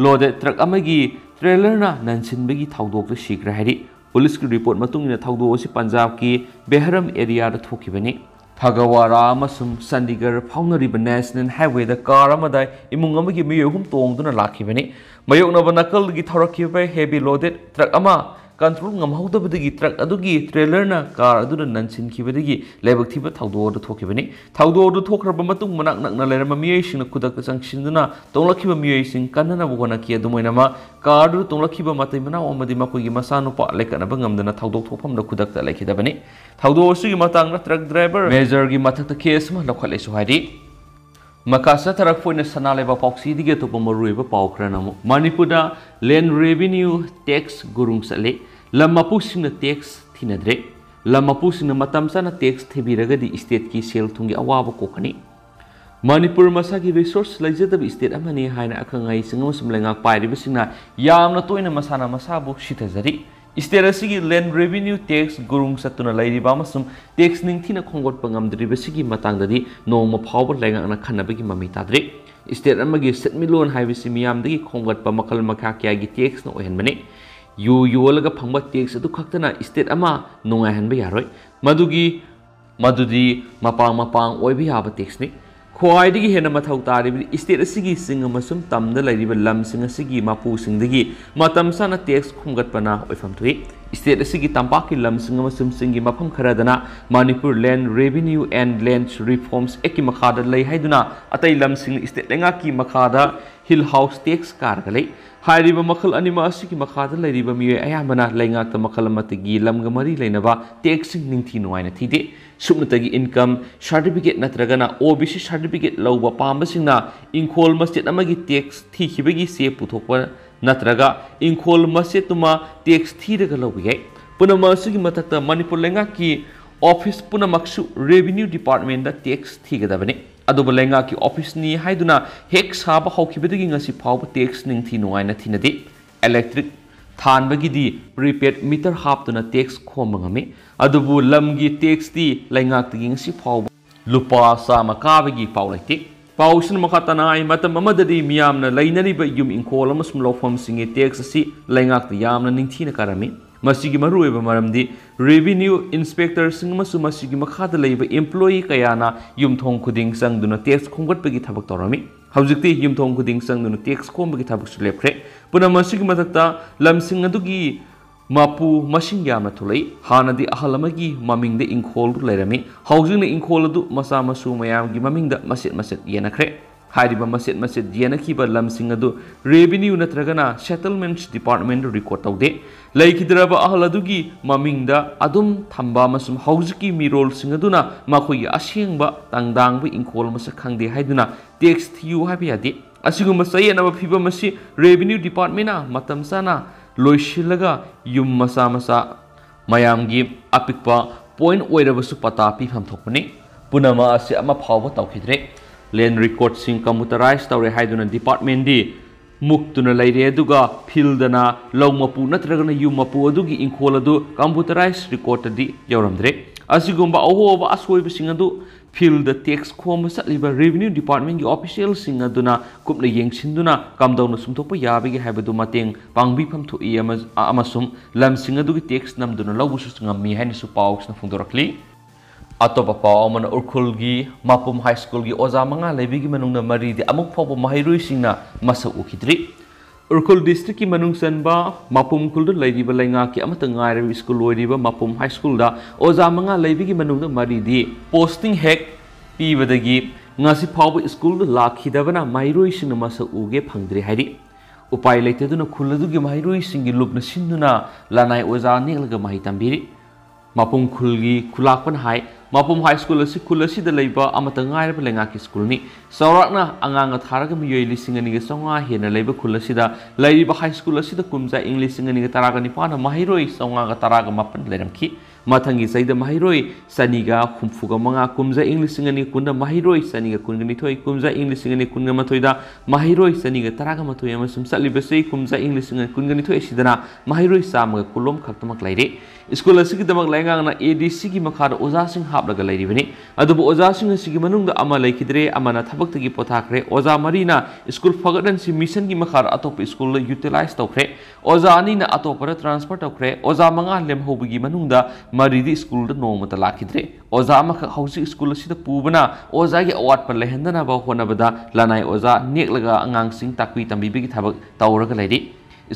loaded truck ꯑꯃꯒꯤ trailerꯅ ꯅꯟꯁꯤꯟꯕꯒꯤ ꯊꯧꯗꯣꯛꯇ ꯁꯤꯈ꯭ꯔꯦ ꯍꯥꯏꯔꯤ꯫ Policeꯀꯤ report ꯃꯇꯨꯡ ꯏꯟꯅ ꯊꯧꯗꯣꯛ ꯑꯁꯤ ꯄꯟꯖꯥꯕꯀꯤ ꯕꯦꯍꯔꯝ areaꯗ ꯊꯣꯛꯈꯤꯕꯅꯤ꯫ ꯐꯒꯋꯥꯔꯥ ꯑꯃꯁꯨꯡ ꯆꯟꯗꯤꯒꯔ ꯐꯥꯎꯅꯔꯤꯕ National Highwayꯗ car ꯑꯃꯗ ꯏꯃꯨꯡ ꯑꯃꯒꯤ ꯃꯤꯑꯣꯏ ꯑꯍꯨꯝ ꯇꯣꯡꯗꯨꯅ ꯂꯥꯛꯈꯤꯕꯅꯤ꯫ ꯃꯥꯌꯣꯛꯅꯕ ꯅꯥꯀꯜꯗꯒꯤ ꯊꯧꯔꯛꯈꯤꯕ heavy loaded truck ꯑꯃ control ꯉꯝꯍꯧꯗꯕꯗꯒꯤ truck ꯑꯗꯨꯒꯤ trailerꯅ car ꯑꯗꯨꯗ ꯅꯟꯁꯤꯟꯈꯤꯕꯗꯒꯤ ꯂꯥꯏꯕꯛ ꯊꯤꯕ ꯊꯧꯗꯣꯛ ꯑꯗꯨ ꯊꯣꯛꯈꯤꯕꯅꯤ꯫ ꯊꯧꯗꯣꯛ ꯑꯗꯨ ꯊꯣꯛꯈ꯭ꯔꯕ ꯃꯇꯨꯡ, ꯃꯅꯥꯛ ꯅꯛꯅ ꯂꯩꯔꯝꯕ ꯃꯤꯑꯣꯏꯁꯤꯡꯅ ꯈꯨꯗꯛꯇ ꯆꯪꯁꯤꯟꯗꯨꯅ ꯇꯣꯡꯂꯛꯈꯤꯕ ꯃꯤꯑꯣꯏꯁꯤꯡ ꯀꯟꯅꯅꯕ ꯍꯣꯠꯅꯈꯤ꯫ ꯑꯗꯨꯝ ꯑꯣꯏꯅꯃꯛ, car ꯑꯗꯨꯗ ꯇꯣꯡꯂꯛꯈꯤꯕ ꯃꯇꯩ ꯃꯅꯥꯎ ꯑꯃꯗꯤ ꯃꯈꯣꯏꯒꯤ ꯃꯆꯥꯅꯨꯄꯥ ꯂꯩꯈꯠꯅꯕ ꯉꯝꯗꯅ ꯊꯧꯗꯣꯛ ꯊꯣꯛꯐꯝꯗ ꯈꯨꯗꯛꯇ ꯂꯩꯈꯤꯗꯕꯅꯤ꯫ ꯊꯧꯗꯣꯛ ꯑꯁꯤꯒꯤ ꯃꯇꯥꯡꯗ truck driver Majorꯒꯤ ꯃꯊꯛꯇ case ꯑꯃ ꯂꯧꯈꯠꯂꯦꯁꯨ ꯍꯥꯏꯔꯤ꯫ ꯃꯈꯥ ꯆꯠꯊꯔꯛꯄ ꯑꯣꯏꯅ ꯁꯅꯥ ꯂꯩꯕꯥꯛ ꯄꯥꯎꯆꯦꯗꯒꯤ ꯑꯇꯣꯞꯄ ꯃꯔꯨꯑꯣꯏꯕ ꯄꯥꯎ ꯈꯔꯅ ꯑꯃꯨꯛ, ꯃꯅꯤꯄꯨꯔꯗ land revenue tax ꯒꯨꯔꯨꯡ ꯆꯠꯂꯦ꯫ ꯂꯝ ꯃꯄꯨꯁꯤꯡꯅ tax ꯊꯤꯅꯗ꯭ꯔꯦ꯫ ꯂꯝ ꯃꯄꯨꯁꯤꯡꯅ ꯃꯇꯝ ꯆꯥꯅ tax ꯊꯤꯕꯤꯔꯒꯗꯤ stateꯀꯤ ꯁꯦꯜ ꯊꯨꯝꯒꯤ ꯑꯋꯥꯕ ꯀꯣꯛꯀꯅꯤ꯫ ꯃꯅꯤꯄꯨꯔ ꯃꯁꯥꯒꯤ resource ꯂꯩꯖꯗꯕ state ꯑꯃꯅꯤ ꯍꯥꯏꯅ ꯑꯈꯪ ꯑꯍꯩꯁꯤꯡ ꯑꯃꯁꯨꯡ ꯂꯩꯉꯥꯛ ꯄꯥꯏꯔꯤꯕꯁꯤꯡꯅ ꯌꯥꯝꯅ ꯇꯣꯏꯅ ꯃꯁꯥꯅ ꯃꯁꯥꯕꯨ ꯁꯤꯊꯖꯔꯤ꯫ State ꯑꯁꯤꯒꯤ land revenue tax ꯒꯨꯔꯨꯡ ꯆꯠꯇꯨꯅ ꯂꯩꯔꯤꯕ ꯑꯃꯁꯨꯡ tax ꯅꯤꯡꯊꯤꯅ ꯈꯣꯝꯒꯠꯄ ꯉꯝꯗ꯭ꯔꯤꯕꯁꯤꯒꯤ ꯃꯇꯥꯡꯗꯗꯤ ꯅꯣꯡꯃ ꯐꯥꯎꯕ ꯂꯩꯉꯥꯛꯅ ꯈꯟꯅꯕꯒꯤ ꯃꯃꯤ ꯇꯥꯗ꯭ꯔꯤ꯫ State ꯑꯃꯒꯤ ꯁꯦꯟꯃꯤꯠꯂꯣꯟ ꯍꯥꯏꯕꯁꯤ ꯃꯤꯌꯥꯝꯗꯒꯤ ꯈꯣꯝꯒꯠꯄ ꯃꯈꯜ ꯃꯈꯥ ꯀꯌꯥꯒꯤ taxꯅ ꯑꯣꯏꯍꯟꯕꯅꯤ꯫ ꯌꯨ ꯌꯣꯜꯂꯒ ꯐꯪꯕ tax ꯑꯗꯨ ꯈꯛꯇꯅ state ꯑꯃ ꯅꯨꯡꯉꯥꯏꯍꯟꯕ ꯌꯥꯔꯣꯏ꯫ ꯃꯗꯨꯒꯤ, ꯃꯗꯨꯗꯤ ꯃꯄꯥꯡ ꯃꯄꯥꯡ ꯑꯣꯏꯕ ꯌꯥꯕ taxꯅꯤ꯫ ꯈ꯭ꯋꯥꯏꯗꯒꯤ ꯍꯦꯟꯅ ꯃꯊꯧ ꯇꯥꯔꯤꯕꯗꯤ state ꯑꯁꯤꯒꯤ ꯆꯤꯡ ꯑꯃꯁꯨꯡ ꯇꯝꯗ ꯂꯩꯔꯤꯕ ꯂꯝꯁꯤꯡ ꯑꯁꯤꯒꯤ ꯃꯄꯨꯁꯤꯡꯗꯒꯤ ꯃꯇꯝ ꯆꯥꯅ tax ꯈꯣꯝꯒꯠꯄꯅ ꯑꯣꯏꯐꯝ ꯊꯣꯛꯏ꯫ State ꯑꯁꯤꯒꯤ ꯇꯝꯄꯥꯛꯀꯤ ꯂꯝꯁꯤꯡ ꯑꯃꯁꯨꯡ ꯆꯤꯡꯒꯤ ꯃꯐꯝ ꯈꯔꯗꯅ Manipur Land Revenue and Land Reforms Actꯀꯤ ꯃꯈꯥꯗ ꯂꯩ ꯍꯥꯏꯗꯨꯅ ꯑꯇꯩ ꯂꯝꯁꯤꯡꯅ state ꯂꯩꯉꯥꯛꯀꯤ ꯃꯈꯥꯗ Hill House Tax ꯀꯥꯔꯒ ꯂꯩ꯫ ꯍꯥꯏꯔꯤꯕ ꯃꯈꯜ ꯑꯅꯤꯃꯛ ꯑꯁꯤꯒꯤ ꯃꯈꯥꯗ ꯂꯩꯔꯤꯕ ꯃꯤꯑꯣꯏ ꯑꯌꯥꯝꯕꯅ ꯂꯩꯉꯥꯛꯇ ꯃꯈꯜ ꯑꯃꯠꯇꯒꯤ ꯂꯝꯒ ꯃꯔꯤ ꯂꯩꯅꯕ taxꯁꯤꯡ ꯅꯤꯡꯊꯤ ꯅꯨꯡꯉꯥꯏꯅ ꯊꯤꯗꯦ꯫ ꯁꯨꯞꯅꯇꯒꯤ income certificate ꯅꯠꯇ꯭ꯔꯒꯅ O B C certificate ꯂꯧꯕ ꯄꯥꯝꯕꯁꯤꯡꯅ ꯏꯪꯈꯣꯜ ꯃꯆꯦꯠ ꯑꯃꯒꯤ tax ꯊꯤꯈꯤꯕꯒꯤ ꯆꯦ ꯄꯨꯊꯣꯛꯄ ꯅꯠꯇ꯭ꯔꯒ ꯏꯪꯈꯣꯜ ꯃꯆꯦꯠꯇꯨꯃ tax ꯊꯤꯔꯒ ꯂꯧꯕ ꯌꯥꯏ꯫ ꯄꯨꯝꯅꯃꯛ ꯑꯁꯤꯒꯤ ꯃꯊꯛꯇ ꯃꯅꯤꯄꯨꯔ ꯂꯩꯉꯥꯛꯀꯤ office ꯄꯨꯝꯅꯃꯛꯁꯨ Revenue Departmentꯇ tax ꯊꯤꯒꯗꯕꯅꯤ꯫ ꯑꯗꯨꯕꯨ ꯂꯩꯉꯥꯛꯀꯤ officeꯅꯤ ꯍꯥꯏꯗꯨꯅ ꯍꯦꯛ ꯁꯥꯕ ꯍꯧꯈꯤꯕꯗꯒꯤ ꯉꯁꯤ ꯐꯥꯎꯕ tax ꯅꯤꯡꯊꯤ ꯅꯨꯡꯉꯥꯏꯅ ꯊꯤꯅꯗꯦ꯫ Electric ꯊꯥꯟꯕꯒꯤꯗꯤ prepaid meter ꯍꯥꯞꯇꯨꯅ tax ꯈꯣꯝꯕ ꯉꯝꯃꯤ꯫ ꯑꯗꯨꯕꯨ ꯂꯝꯒꯤ taxꯇꯤ ꯂꯩꯉꯥꯛꯇꯒꯤ ꯉꯁꯤ ꯐꯥꯎꯕ ꯂꯨꯄꯥ ꯆꯥꯝꯃ ꯀꯥꯕꯒꯤ ꯄꯥꯎ ꯂꯩꯇꯦ꯫ ꯄꯥꯎꯁꯤꯅ ꯃꯈꯥ ꯇꯥꯅ ꯍꯥꯏ, ꯃꯇꯝ ꯑꯃꯗꯗꯤ ꯃꯤꯌꯥꯝꯅ ꯂꯩꯅꯔꯤꯕ ꯌꯨꯝ ꯏꯪꯈꯣꯜ ꯑꯃꯁꯨꯡ ꯂꯧꯐꯝꯁꯤꯡꯒꯤ tax ꯑꯁꯤ ꯂꯩꯉꯥꯛꯇ ꯌꯥꯝꯅ ꯅꯤꯡꯊꯤꯅ ꯀꯥꯔꯝꯃꯤ꯫ ꯃꯁꯤꯒꯤ ꯃꯔꯨꯑꯣꯏꯕ ꯃꯔꯝꯗꯤ revenue inspectorꯁꯤꯡ ꯑꯃꯁꯨꯡ ꯃꯁꯤꯒꯤ ꯃꯈꯥꯗ ꯂꯩꯕ employee ꯀꯌꯥꯅ ꯌꯨꯝꯊꯣꯡ ꯈꯨꯗꯤꯡ ꯆꯪꯗꯨꯅ tax ꯈꯣꯝꯒꯠꯄꯒꯤ ꯊꯕꯛ ꯇꯧꯔꯝꯃꯤ꯫ ꯍꯧꯖꯤꯛꯇꯤ ꯌꯨꯝꯊꯣꯡ ꯈꯨꯗꯤꯡ ꯆꯪꯗꯨꯅ tax ꯈꯣꯝꯕꯒꯤ ꯊꯕꯛꯁꯨ ꯂꯦꯞꯈ꯭ꯔꯦ꯫ ꯄꯨꯝꯅꯃꯛ ꯑꯁꯤꯒꯤ ꯃꯊꯛꯇ ꯂꯝꯁꯤꯡ ꯑꯗꯨꯒꯤ ꯃꯄꯨ ꯃꯁꯤꯡ ꯌꯥꯝꯅ ꯊꯣꯛꯂꯛꯏ꯫ ꯍꯥꯟꯅꯗꯤ ꯑꯍꯜ ꯑꯃꯒꯤ ꯃꯃꯤꯡꯗ ꯏꯪꯈꯣꯜꯗꯨ ꯂꯩꯔꯝꯃꯤ꯫ ꯍꯧꯖꯤꯛꯅ ꯏꯪꯈꯣꯜ ꯑꯗꯨ ꯃꯆꯥ ꯃꯁꯨ ꯃꯌꯥꯝꯒꯤ ꯃꯃꯤꯡꯗ ꯃꯆꯦꯠ ꯃꯆꯦꯠ ꯌꯦꯟꯅꯈ꯭ꯔꯦ꯫ ꯍꯥꯏꯔꯤꯕ ꯃꯆꯦꯠ ꯃꯆꯦꯠ ꯌꯦꯟꯅꯈꯤꯕ ꯂꯝꯁꯤꯡ ꯑꯗꯨ revenue ꯅꯠꯇ꯭ꯔꯒꯅ settlements departmentꯇ record ꯇꯧꯗꯦ꯫ ꯂꯩꯈꯤꯗ꯭ꯔꯕ ꯑꯍꯜ ꯑꯗꯨꯒꯤ ꯃꯃꯤꯡꯗ ꯑꯗꯨꯝ ꯊꯝꯕ ꯑꯃꯁꯨꯡ ꯍꯧꯖꯤꯛꯀꯤ ꯃꯤꯔꯣꯜꯁꯤꯡ ꯑꯗꯨꯅ ꯃꯈꯣꯏꯒꯤ ꯑꯁꯦꯡꯕ ꯇꯥꯡꯗꯥꯡꯕ ꯏꯪꯈꯣꯜ ꯃꯁꯛ ꯈꯪꯗꯦ ꯍꯥꯏꯗꯨꯅ tax ꯊꯤꯌꯨ ꯍꯥꯏꯕ ꯌꯥꯗꯦ꯫ ꯑꯁꯤꯒꯨꯝꯕ ꯆꯌꯦꯠꯅꯕ ꯐꯤꯚꯝ ꯑꯁꯤ revenue departmentꯅ ꯃꯇꯝ ꯆꯥꯅ ꯂꯣꯏꯁꯤꯜꯂꯒ ꯌꯨꯝ ꯃꯆꯥ ꯃꯆꯥ ꯃꯌꯥꯝꯒꯤ ꯑꯄꯤꯛꯄ point ꯑꯣꯏꯔꯕꯁꯨ ꯄꯇꯥ ꯄꯤꯐꯝ ꯊꯣꯛꯄꯅꯤ꯫ ꯄꯨꯝꯅꯃꯛ ꯑꯁꯤ ꯑꯃ ꯐꯥꯎꯕ ꯇꯧꯈꯤꯗ꯭ꯔꯦ꯫ Land recordꯁꯤꯡ computerize ꯇꯧꯔꯦ ꯍꯥꯏꯗꯨꯅ departmentꯗꯤ ꯃꯨꯛꯇꯨꯅ ꯂꯩꯔꯦ, ꯑꯗꯨꯒ fieldꯅ ꯂꯧ ꯃꯄꯨ ꯅꯠꯇ꯭ꯔꯒꯅ ꯌꯨꯝ ꯃꯄꯨ ꯑꯗꯨꯒꯤ ꯏꯪꯈꯣꯜ ꯑꯗꯨ computerize recordꯇꯗꯤ ꯌꯧꯔꯝꯗ꯭ꯔꯦ꯫ ꯑꯁꯤꯒꯨꯝꯕ ꯑꯍꯣꯕ ꯑꯁꯣꯏꯕꯁꯤꯡ ꯑꯗꯨ fieldꯇ tax ꯈꯣꯝꯕ ꯆꯠꯂꯤꯕ revenue departmentꯀꯤ officialꯁꯤꯡ ꯑꯗꯨꯅ ꯀꯨꯞꯅ ꯌꯦꯡꯁꯤꯟꯗꯨꯅ ꯀꯝꯗꯧꯅ ꯆꯨꯝꯊꯣꯛꯄ ꯌꯥꯕꯒꯦ ꯍꯥꯏꯕꯗꯨ ꯃꯇꯦꯡ ꯄꯥꯡꯕꯤꯐꯝ ꯊꯣꯛꯏ ꯑꯃ-, ꯑꯃꯁꯨꯡ ꯂꯝꯁꯤꯡ ꯑꯗꯨꯒꯤ tax ꯅꯝꯗꯨꯅ ꯂꯧꯕꯁꯨ ꯉꯝꯃꯤ ꯍꯥꯏꯅꯁꯨ ꯄꯥꯎꯁꯤꯅ ꯐꯣꯡꯗꯣꯔꯛꯂꯤ꯫ ꯑꯇꯣꯞꯄ ꯄꯥꯎ ꯑꯃꯅ, ꯎꯈ꯭ꯔꯨꯜꯒꯤ ꯃꯄꯨꯝ High Schoolꯒꯤ ꯑꯣꯖꯥ ꯃꯉꯥ ꯂꯩꯕꯒꯤ ꯃꯅꯨꯡꯗ ꯃꯔꯤꯗꯤ ꯑꯃꯨꯛ ꯐꯥꯎꯕ ꯃꯍꯩꯔꯣꯏꯁꯤꯡꯅ ꯃꯁꯛ ꯎꯈꯤꯗ꯭ꯔꯤ꯫ ꯎꯈ꯭ꯔꯨꯜ districtꯀꯤ ꯃꯅꯨꯡ ꯆꯟꯕ ꯃꯄꯨꯝ ꯈꯨꯜꯗ ꯂꯩꯔꯤꯕ ꯂꯩꯉꯥꯛꯀꯤ ꯑꯃꯠꯇ ꯉꯥꯏꯔꯕ school ꯑꯣꯏꯔꯤꯕ ꯃꯄꯨꯝ High Schoolꯗ ꯑꯣꯖꯥ ꯃꯉꯥ ꯂꯩꯕꯒꯤ ꯃꯅꯨꯡꯗ ꯃꯔꯤꯗꯤ posting ꯍꯦꯛ ꯄꯤꯕꯗꯒꯤ ꯉꯁꯤ ꯐꯥꯎꯕ ꯁ꯭ꯀꯨꯜꯗ ꯂꯥꯛꯈꯤꯗꯕꯅ ꯃꯍꯩꯔꯣꯏꯁꯤꯡꯅ ꯃꯁꯛ ꯎꯒꯦ ꯐꯪꯗ꯭ꯔꯦ ꯍꯥꯏꯔꯤ꯫ ꯎꯄꯥꯏ ꯂꯩꯇꯗꯨꯅ ꯈꯨꯜ ꯑꯗꯨꯒꯤ ꯃꯍꯩꯔꯣꯏꯁꯤꯡꯒꯤ ꯂꯨꯞꯅ ꯁꯤꯟꯗꯨꯅ ꯂꯅꯥꯏ ꯑꯣꯖꯥ ꯅꯦꯛꯂꯒ ꯃꯍꯩ ꯇꯝꯕꯤꯔꯤ꯫ ꯃꯄꯨꯝ ꯈꯨꯜꯒꯤ ꯈꯨꯂꯥꯛꯄꯅ ꯍꯥꯏ, ꯃꯄꯨꯝ ꯍꯥꯏ ꯁ꯭ꯀꯨꯜ ꯑꯁꯤ ꯈꯨꯜ ꯑꯁꯤꯗ ꯂꯩꯕ ꯑꯃꯠꯇ ꯉꯥꯏꯔꯕ ꯂꯩꯉꯥꯛꯀꯤ ꯁ꯭ꯀꯨꯜꯅꯤ꯫ ꯆꯥꯎꯔꯥꯛꯅ ꯑꯉꯥꯡꯒ ꯊꯥꯔꯒ ꯃꯤꯑꯣꯏ ꯂꯤꯁꯤꯡ ꯑꯅꯤꯒ ꯆꯥꯝꯃꯉꯥ ꯍꯦꯟꯅ ꯂꯩꯕ ꯈꯨꯜ ꯑꯁꯤꯗ ꯂꯩꯔꯤꯕ ꯍꯥꯏ ꯁ꯭ꯀꯨꯜ ꯑꯁꯤꯗ ꯀꯨꯝꯖꯥ ꯏꯪ ꯂꯤꯁꯤꯡ ꯑꯅꯤꯒ ꯇꯔꯥꯒ ꯅꯤꯄꯥꯟꯗ ꯃꯍꯩꯔꯣꯏ ꯆꯥꯝꯃꯉꯥꯒ ꯇꯔꯥꯒ ꯃꯥꯄꯟ ꯂꯩꯔꯝꯈꯤ꯫ ꯃꯊꯪꯒꯤ ꯆꯍꯤꯗ ꯃꯍꯩꯔꯣꯏ ꯆꯅꯤꯒ ꯍꯨꯝꯐꯨꯒ ꯃꯉꯥ, ꯀꯨꯝꯖꯥ ꯏꯪ ꯂꯤꯁꯤꯡ ꯑꯅꯤ ꯀꯨꯟꯗ ꯃꯍꯩꯔꯣꯏ ꯆꯅꯤꯒ ꯀꯨꯟꯒ ꯅꯤꯊꯣꯏ, ꯀꯨꯝꯖꯥ ꯏꯪ ꯂꯤꯁꯤꯡ ꯑꯅꯤ ꯀꯨꯟꯒ ꯃꯥꯊꯣꯏꯗ ꯃꯍꯩꯔꯣꯏ ꯆꯅꯤꯒ ꯇꯔꯥꯒ ꯃꯥꯊꯣꯏ, ꯑꯃꯁꯨꯡ ꯆꯠꯂꯤꯕ ꯆꯍꯤ ꯀꯨꯝꯖꯥ ꯏꯪ ꯂꯤꯁꯤꯡ ꯑꯅꯤ ꯀꯨꯟꯒ ꯅꯤꯊꯣꯏ ꯑꯁꯤꯗꯅ ꯃꯍꯩꯔꯣꯏ ꯆꯥꯝꯃꯒ ꯀꯨꯟꯂꯣꯝ ꯈꯛꯇꯃꯛ ꯂꯩꯔꯤ꯫ ꯁ꯭ꯀꯨꯜ ꯑꯁꯤꯒꯤꯗꯃꯛ ꯂꯩꯉꯥꯛꯅ ꯑꯦ ꯗꯤ ꯁꯤꯒꯤ ꯃꯈꯥꯗ ꯑꯣꯖꯥꯁꯤꯡ ꯍꯥꯞꯂꯒ ꯂꯩꯔꯤꯕꯅꯤ꯫ ꯑꯗꯨꯕꯨ ꯑꯣꯖꯥꯁꯤꯡ ꯑꯁꯤꯒꯤ ꯃꯅꯨꯡꯗ ꯑꯃ ꯂꯩꯈꯤꯗ꯭ꯔꯦ, ꯑꯃꯅ ꯊꯕꯛꯇꯒꯤ ꯄꯣꯊꯥꯈ꯭ꯔꯦ꯫ ꯑꯣꯖꯥ ꯃꯔꯤꯅ ꯁ꯭ꯀꯨꯜ ꯐꯒꯠꯍꯟꯁꯤ ꯃꯤꯁꯟꯒꯤ ꯃꯈꯥꯗ ꯑꯇꯣꯞꯄ ꯁ꯭ꯀꯨꯜꯗ ꯌꯨꯇꯤꯂꯥꯏꯖ ꯇꯧꯈ꯭ꯔꯦ꯫ ꯑꯣꯖꯥ ꯑꯅꯤꯅ ꯑꯇꯣꯞꯄꯗ ꯇ꯭ꯔꯥꯟꯁꯐꯔ ꯇꯧꯈ꯭ꯔꯦ꯫ ꯑꯣꯖꯥ ꯃꯉꯥ ꯂꯦꯝꯍꯧꯕꯒꯤ ꯃꯅꯨꯡꯗ ꯃꯔꯤꯗꯤ ꯁ꯭ꯀꯨꯜꯗ ꯅꯣꯡꯃꯇ ꯂꯥꯛꯈꯤꯗ꯭ꯔꯦ꯫ ꯑꯣꯖꯥ ꯑꯃꯈꯛ ꯍꯧꯖꯤꯛ ꯁ꯭ꯀꯨꯜ ꯑꯁꯤꯗ ꯄꯨꯕꯅ ꯑꯣꯖꯥꯒꯤ ꯑꯋꯥꯠꯄ ꯂꯩꯍꯟꯗꯅꯕ ꯍꯣꯠꯅꯕꯗ ꯂꯅꯥꯏ ꯑꯣꯖꯥ ꯅꯦꯛꯂꯒ ꯑꯉꯥꯡꯁꯤꯡ ꯇꯥꯛꯄꯤ ꯇꯝꯕꯤꯕꯒꯤ ꯊꯕꯛ ꯇꯧꯔꯒ ꯂꯩꯔꯤ꯫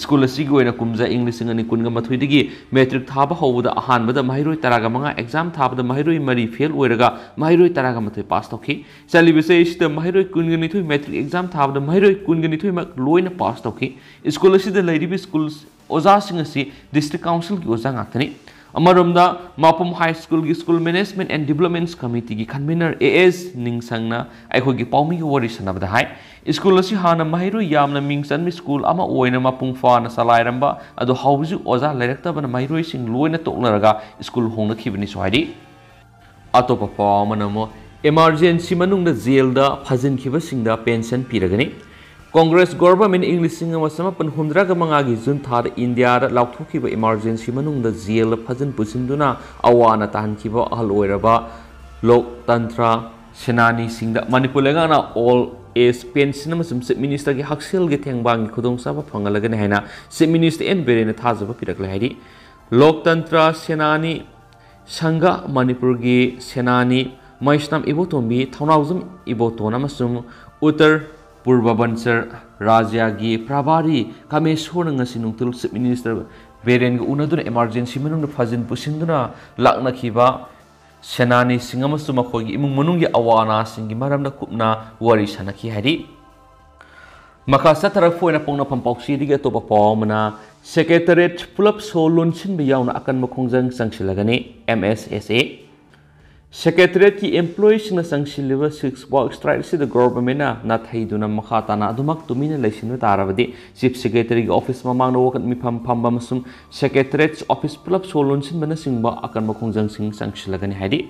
ꯁ꯭ꯀꯨꯜ ꯑꯁꯤꯒꯤ ꯑꯣꯏꯅ ꯀꯨꯝꯖꯥ ꯏꯪ ꯂꯤꯁꯤꯡ ꯑꯅꯤ ꯀꯨꯟꯒ ꯃꯥꯊꯣꯏꯗꯒꯤ ꯃꯦꯇ꯭ꯔꯤꯛ ꯊꯥꯕ ꯍꯧꯕꯗ ꯑꯍꯥꯟꯕꯗ ꯃꯍꯩꯔꯣꯏ ꯇꯔꯥꯒ ꯃꯉꯥ, ꯑꯦꯛꯖꯥꯝ ꯊꯥꯕꯗ ꯃꯍꯩꯔꯣꯏ ꯃꯔꯤ ꯐꯦꯜ ꯑꯣꯏꯔꯒ ꯃꯍꯩꯔꯣꯏ ꯇꯔꯥꯒ ꯃꯥꯊꯣꯏ ꯄꯥꯁ ꯇꯧꯈꯤ꯫ ꯆꯠꯂꯤꯕ ꯆꯍꯤ ꯑꯁꯤꯗ ꯃꯍꯩꯔꯣꯏ ꯀꯨꯟꯒ ꯅꯤꯊꯣꯏ, ꯃꯦꯇ꯭ꯔꯤꯛ ꯑꯦꯛꯖꯥꯝ ꯊꯥꯕꯗ ꯃꯍꯩꯔꯣꯏ ꯀꯨꯟꯒ ꯅꯤꯊꯣꯏꯃꯛ ꯂꯣꯏꯅ ꯄꯥꯁ ꯇꯧꯈꯤ꯫ ꯁ꯭ꯀꯨꯜ ꯑꯁꯤꯗ ꯂꯩꯔꯤꯕ ꯁ꯭ꯀꯨꯜ ꯑꯣꯖꯥꯁꯤꯡ ꯑꯁꯤ ꯗꯤꯁꯇ꯭ꯔꯤꯛ ꯀꯥꯎꯟꯁꯤꯜꯒꯤ ꯑꯣꯖꯥ ꯉꯥꯛꯇꯅꯤ꯫ ꯑꯃꯔꯣꯝꯗ ꯃꯥꯄꯨꯝ ꯍꯥꯏ ꯁ꯭ꯀꯨꯜꯒꯤ ꯁ꯭ꯀꯨꯜ ꯃꯦꯅꯦꯖꯃꯦꯟꯠ ꯑꯦꯟ ꯗꯤꯕ꯭ꯂꯞꯃꯦꯟꯠꯁ ꯀꯃꯤꯇꯤꯒꯤ ꯀꯟꯚꯤꯅꯔ ꯑꯦ ꯑꯦꯁ ꯅꯤꯡꯁꯪꯅ ꯑꯩꯈꯣꯏꯒꯤ ꯄꯥꯎꯃꯤꯒ ꯋꯥꯔꯤ ꯁꯥꯟꯅꯕꯗ ꯍꯥꯏ, ꯁ꯭ꯀꯨꯜ ꯑꯁꯤ ꯍꯥꯟꯅ ꯃꯍꯩꯔꯣꯏ ꯌꯥꯝꯅ ꯃꯤꯡ ꯆꯟꯕ ꯁ꯭ꯀꯨꯜ ꯑꯃ ꯑꯣꯏꯅ ꯃꯄꯨꯡ ꯐꯥꯅ ꯆꯂꯥꯏꯔꯝꯕ ꯑꯗꯨ ꯍꯧꯖꯤꯛ ꯑꯣꯖꯥ ꯂꯩꯔꯛꯇꯕꯅ ꯃꯍꯩꯔꯣꯏꯁꯤꯡ ꯂꯣꯏꯅ ꯇꯣꯛꯅꯔꯒ ꯁ꯭ꯀꯨꯜ ꯍꯣꯡꯅꯈꯤꯕꯅꯤꯁꯨ ꯍꯥꯏꯔꯤ꯫ ꯑꯇꯣꯞꯄ ꯄꯥꯎ ꯑꯃꯅ ꯑꯃꯨꯛ, ꯏꯃꯥꯔꯖꯦꯟꯁꯤ ꯃꯅꯨꯡꯗ ꯖꯦꯜꯗ ꯐꯥꯖꯤꯟꯈꯤꯕꯁꯤꯡꯗ ꯄꯦꯟꯁꯟ ꯄꯤꯔꯒꯅꯤ꯫ ꯀꯣꯡꯒ꯭ꯔꯦꯁ ꯒꯣꯚꯔꯟꯃꯦꯟꯠ ꯏꯪ ꯂꯤꯁꯤꯡ ꯑꯃ ꯆꯃꯥꯄꯟ ꯍꯨꯝꯗ꯭ꯔꯥꯒ ꯃꯉꯥꯒꯤ ꯖꯨꯟ ꯊꯥꯗ ꯏꯟꯗꯤꯌꯥꯗ ꯂꯥꯎꯊꯣꯛꯈꯤꯕ ꯏꯃꯥꯔꯖꯦꯟꯁꯤ ꯃꯅꯨꯡꯗ ꯖꯦꯜꯗ ꯐꯥꯖꯤꯟ ꯄꯨꯁꯤꯟꯗꯨꯅ ꯑꯋꯥ ꯑꯅꯥ ꯇꯥꯍꯟꯈꯤꯕ ꯑꯍꯜ ꯑꯣꯏꯔꯕ ꯂꯣꯛꯇꯟꯇ꯭ꯔ ꯁꯦꯅꯥꯅꯤꯁꯤꯡꯗ ꯃꯅꯤꯄꯨꯔ ꯂꯩꯉꯥꯛꯅ ꯑꯣꯜꯗ ꯑꯦꯖ ꯄꯦꯟꯁꯟ ꯑꯃꯁꯨꯡ ꯆꯤꯐ ꯃꯤꯅꯤꯁꯇꯔꯒꯤ ꯍꯛꯁꯦꯜꯒꯤ ꯇꯦꯡꯕꯥꯡꯒꯤ ꯈꯨꯗꯣꯡꯆꯥꯕ ꯐꯪꯍꯜꯂꯒꯅꯤ ꯍꯥꯏꯅ ꯆꯤꯐ ꯃꯤꯅꯤꯁꯇꯔ ꯑꯦꯟ ꯕꯤꯔꯦꯟꯅ ꯊꯥꯖꯕ ꯄꯤꯔꯛꯂꯦ ꯍꯥꯏꯔꯤ꯫ ꯂꯣꯛꯇꯟꯇ꯭ꯔ ꯁꯦꯅꯥꯅꯤ ꯁꯪꯘ ꯃꯅꯤꯄꯨꯔꯒꯤ ꯁꯦꯅꯥꯅꯤ ꯃꯩꯁꯅꯥꯝ ꯏꯕꯣꯇꯣꯝꯕꯤ, ꯊꯧꯅꯥꯎꯖꯝ ꯏꯕꯣꯇꯣꯟ ꯑꯃꯁꯨꯡ ꯎꯠꯇꯔ ꯄꯨꯔꯕꯕꯟꯆꯜ ꯔꯥꯖ꯭ꯌꯒꯤ ꯄ꯭ꯔꯚꯥꯔꯤ ꯀꯥꯃꯦꯁꯣꯔꯅ ꯉꯁꯤ ꯅꯨꯡꯊꯤꯜ ꯆꯤꯐ ꯃꯤꯅꯤꯁꯇꯔ ꯕꯤꯔꯦꯟꯒ ꯎꯅꯗꯨꯅ ꯏꯃꯥꯔꯖꯦꯟꯁꯤ ꯃꯅꯨꯡꯗ ꯐꯥꯖꯤꯟ ꯄꯨꯁꯤꯟꯗꯨꯅ ꯂꯥꯛꯅꯈꯤꯕ ꯁꯦꯅꯥꯅꯤꯁꯤꯡ ꯑꯃꯁꯨꯡ ꯃꯈꯣꯏꯒꯤ ꯏꯃꯨꯡ ꯃꯅꯨꯡꯒꯤ ꯑꯋꯥ ꯑꯅꯥꯁꯤꯡꯒꯤ ꯃꯔꯝꯗ ꯀꯨꯞꯅ ꯋꯥꯔꯤ ꯁꯥꯅꯈꯤ ꯍꯥꯏꯔꯤ꯫ ꯃꯈꯥ ꯆꯠꯊꯔꯛꯄ ꯑꯣꯏꯅ ꯄꯣꯛꯅꯐꯝ ꯄꯥꯎꯆꯦꯗꯒꯤ ꯑꯇꯣꯞꯄ ꯄꯥꯎ ꯑꯃꯅ, ꯁꯦꯀ꯭ꯔꯦꯇꯔꯤꯌꯦꯠ ꯄꯨꯂꯞ ꯁꯣ ꯂꯣꯟꯁꯤꯟꯕ ꯌꯥꯎꯅ ꯑꯀꯟꯕ ꯈꯣꯡꯖꯪ ꯆꯪꯁꯤꯜꯂꯒꯅꯤ, ꯑꯦꯝ ꯑꯦꯁ ꯑꯦꯁ ꯑꯦ꯫ ꯁꯦꯀ꯭ꯔꯦꯇꯔꯤꯌꯦꯠꯀꯤ ꯏꯝꯄ꯭ꯂꯣꯌꯤꯁꯤꯡꯅ ꯆꯪꯁꯤꯜꯂꯤꯕ ꯁꯤꯛꯁ ꯋꯥꯛ ꯁ꯭ꯇ꯭ꯔꯥꯏꯛ ꯑꯁꯤꯗ ꯒꯣꯚꯔꯟꯃꯦꯟꯠꯅ ꯅꯥꯊꯩꯗꯨꯅ ꯃꯈꯥ ꯇꯥꯅ ꯑꯗꯨꯃꯛ ꯇꯨꯃꯤꯟꯅ ꯂꯩꯁꯤꯟꯕ ꯇꯥꯔꯕꯗꯤ ꯆꯤꯐ ꯁꯦꯀ꯭ꯔꯦꯇꯔꯤꯒꯤ ꯑꯣꯐꯤꯁ ꯃꯃꯥꯡꯗ ꯋꯥꯀꯠ ꯃꯤꯐꯝ ꯐꯝꯕ ꯑꯃꯁꯨꯡ ꯁꯦꯀ꯭ꯔꯦꯇꯔꯤꯌꯦꯠ ꯑꯣꯐꯤꯁ ꯄꯨꯂꯞ ꯁꯣ ꯂꯣꯟꯁꯤꯟꯕꯅꯆꯤꯡꯕ ꯑꯀꯟꯕ ꯈꯣꯡꯖꯪꯁꯤꯡ ꯆꯪꯁꯤꯜꯂꯒꯅꯤ ꯍꯥꯏꯔꯤ꯫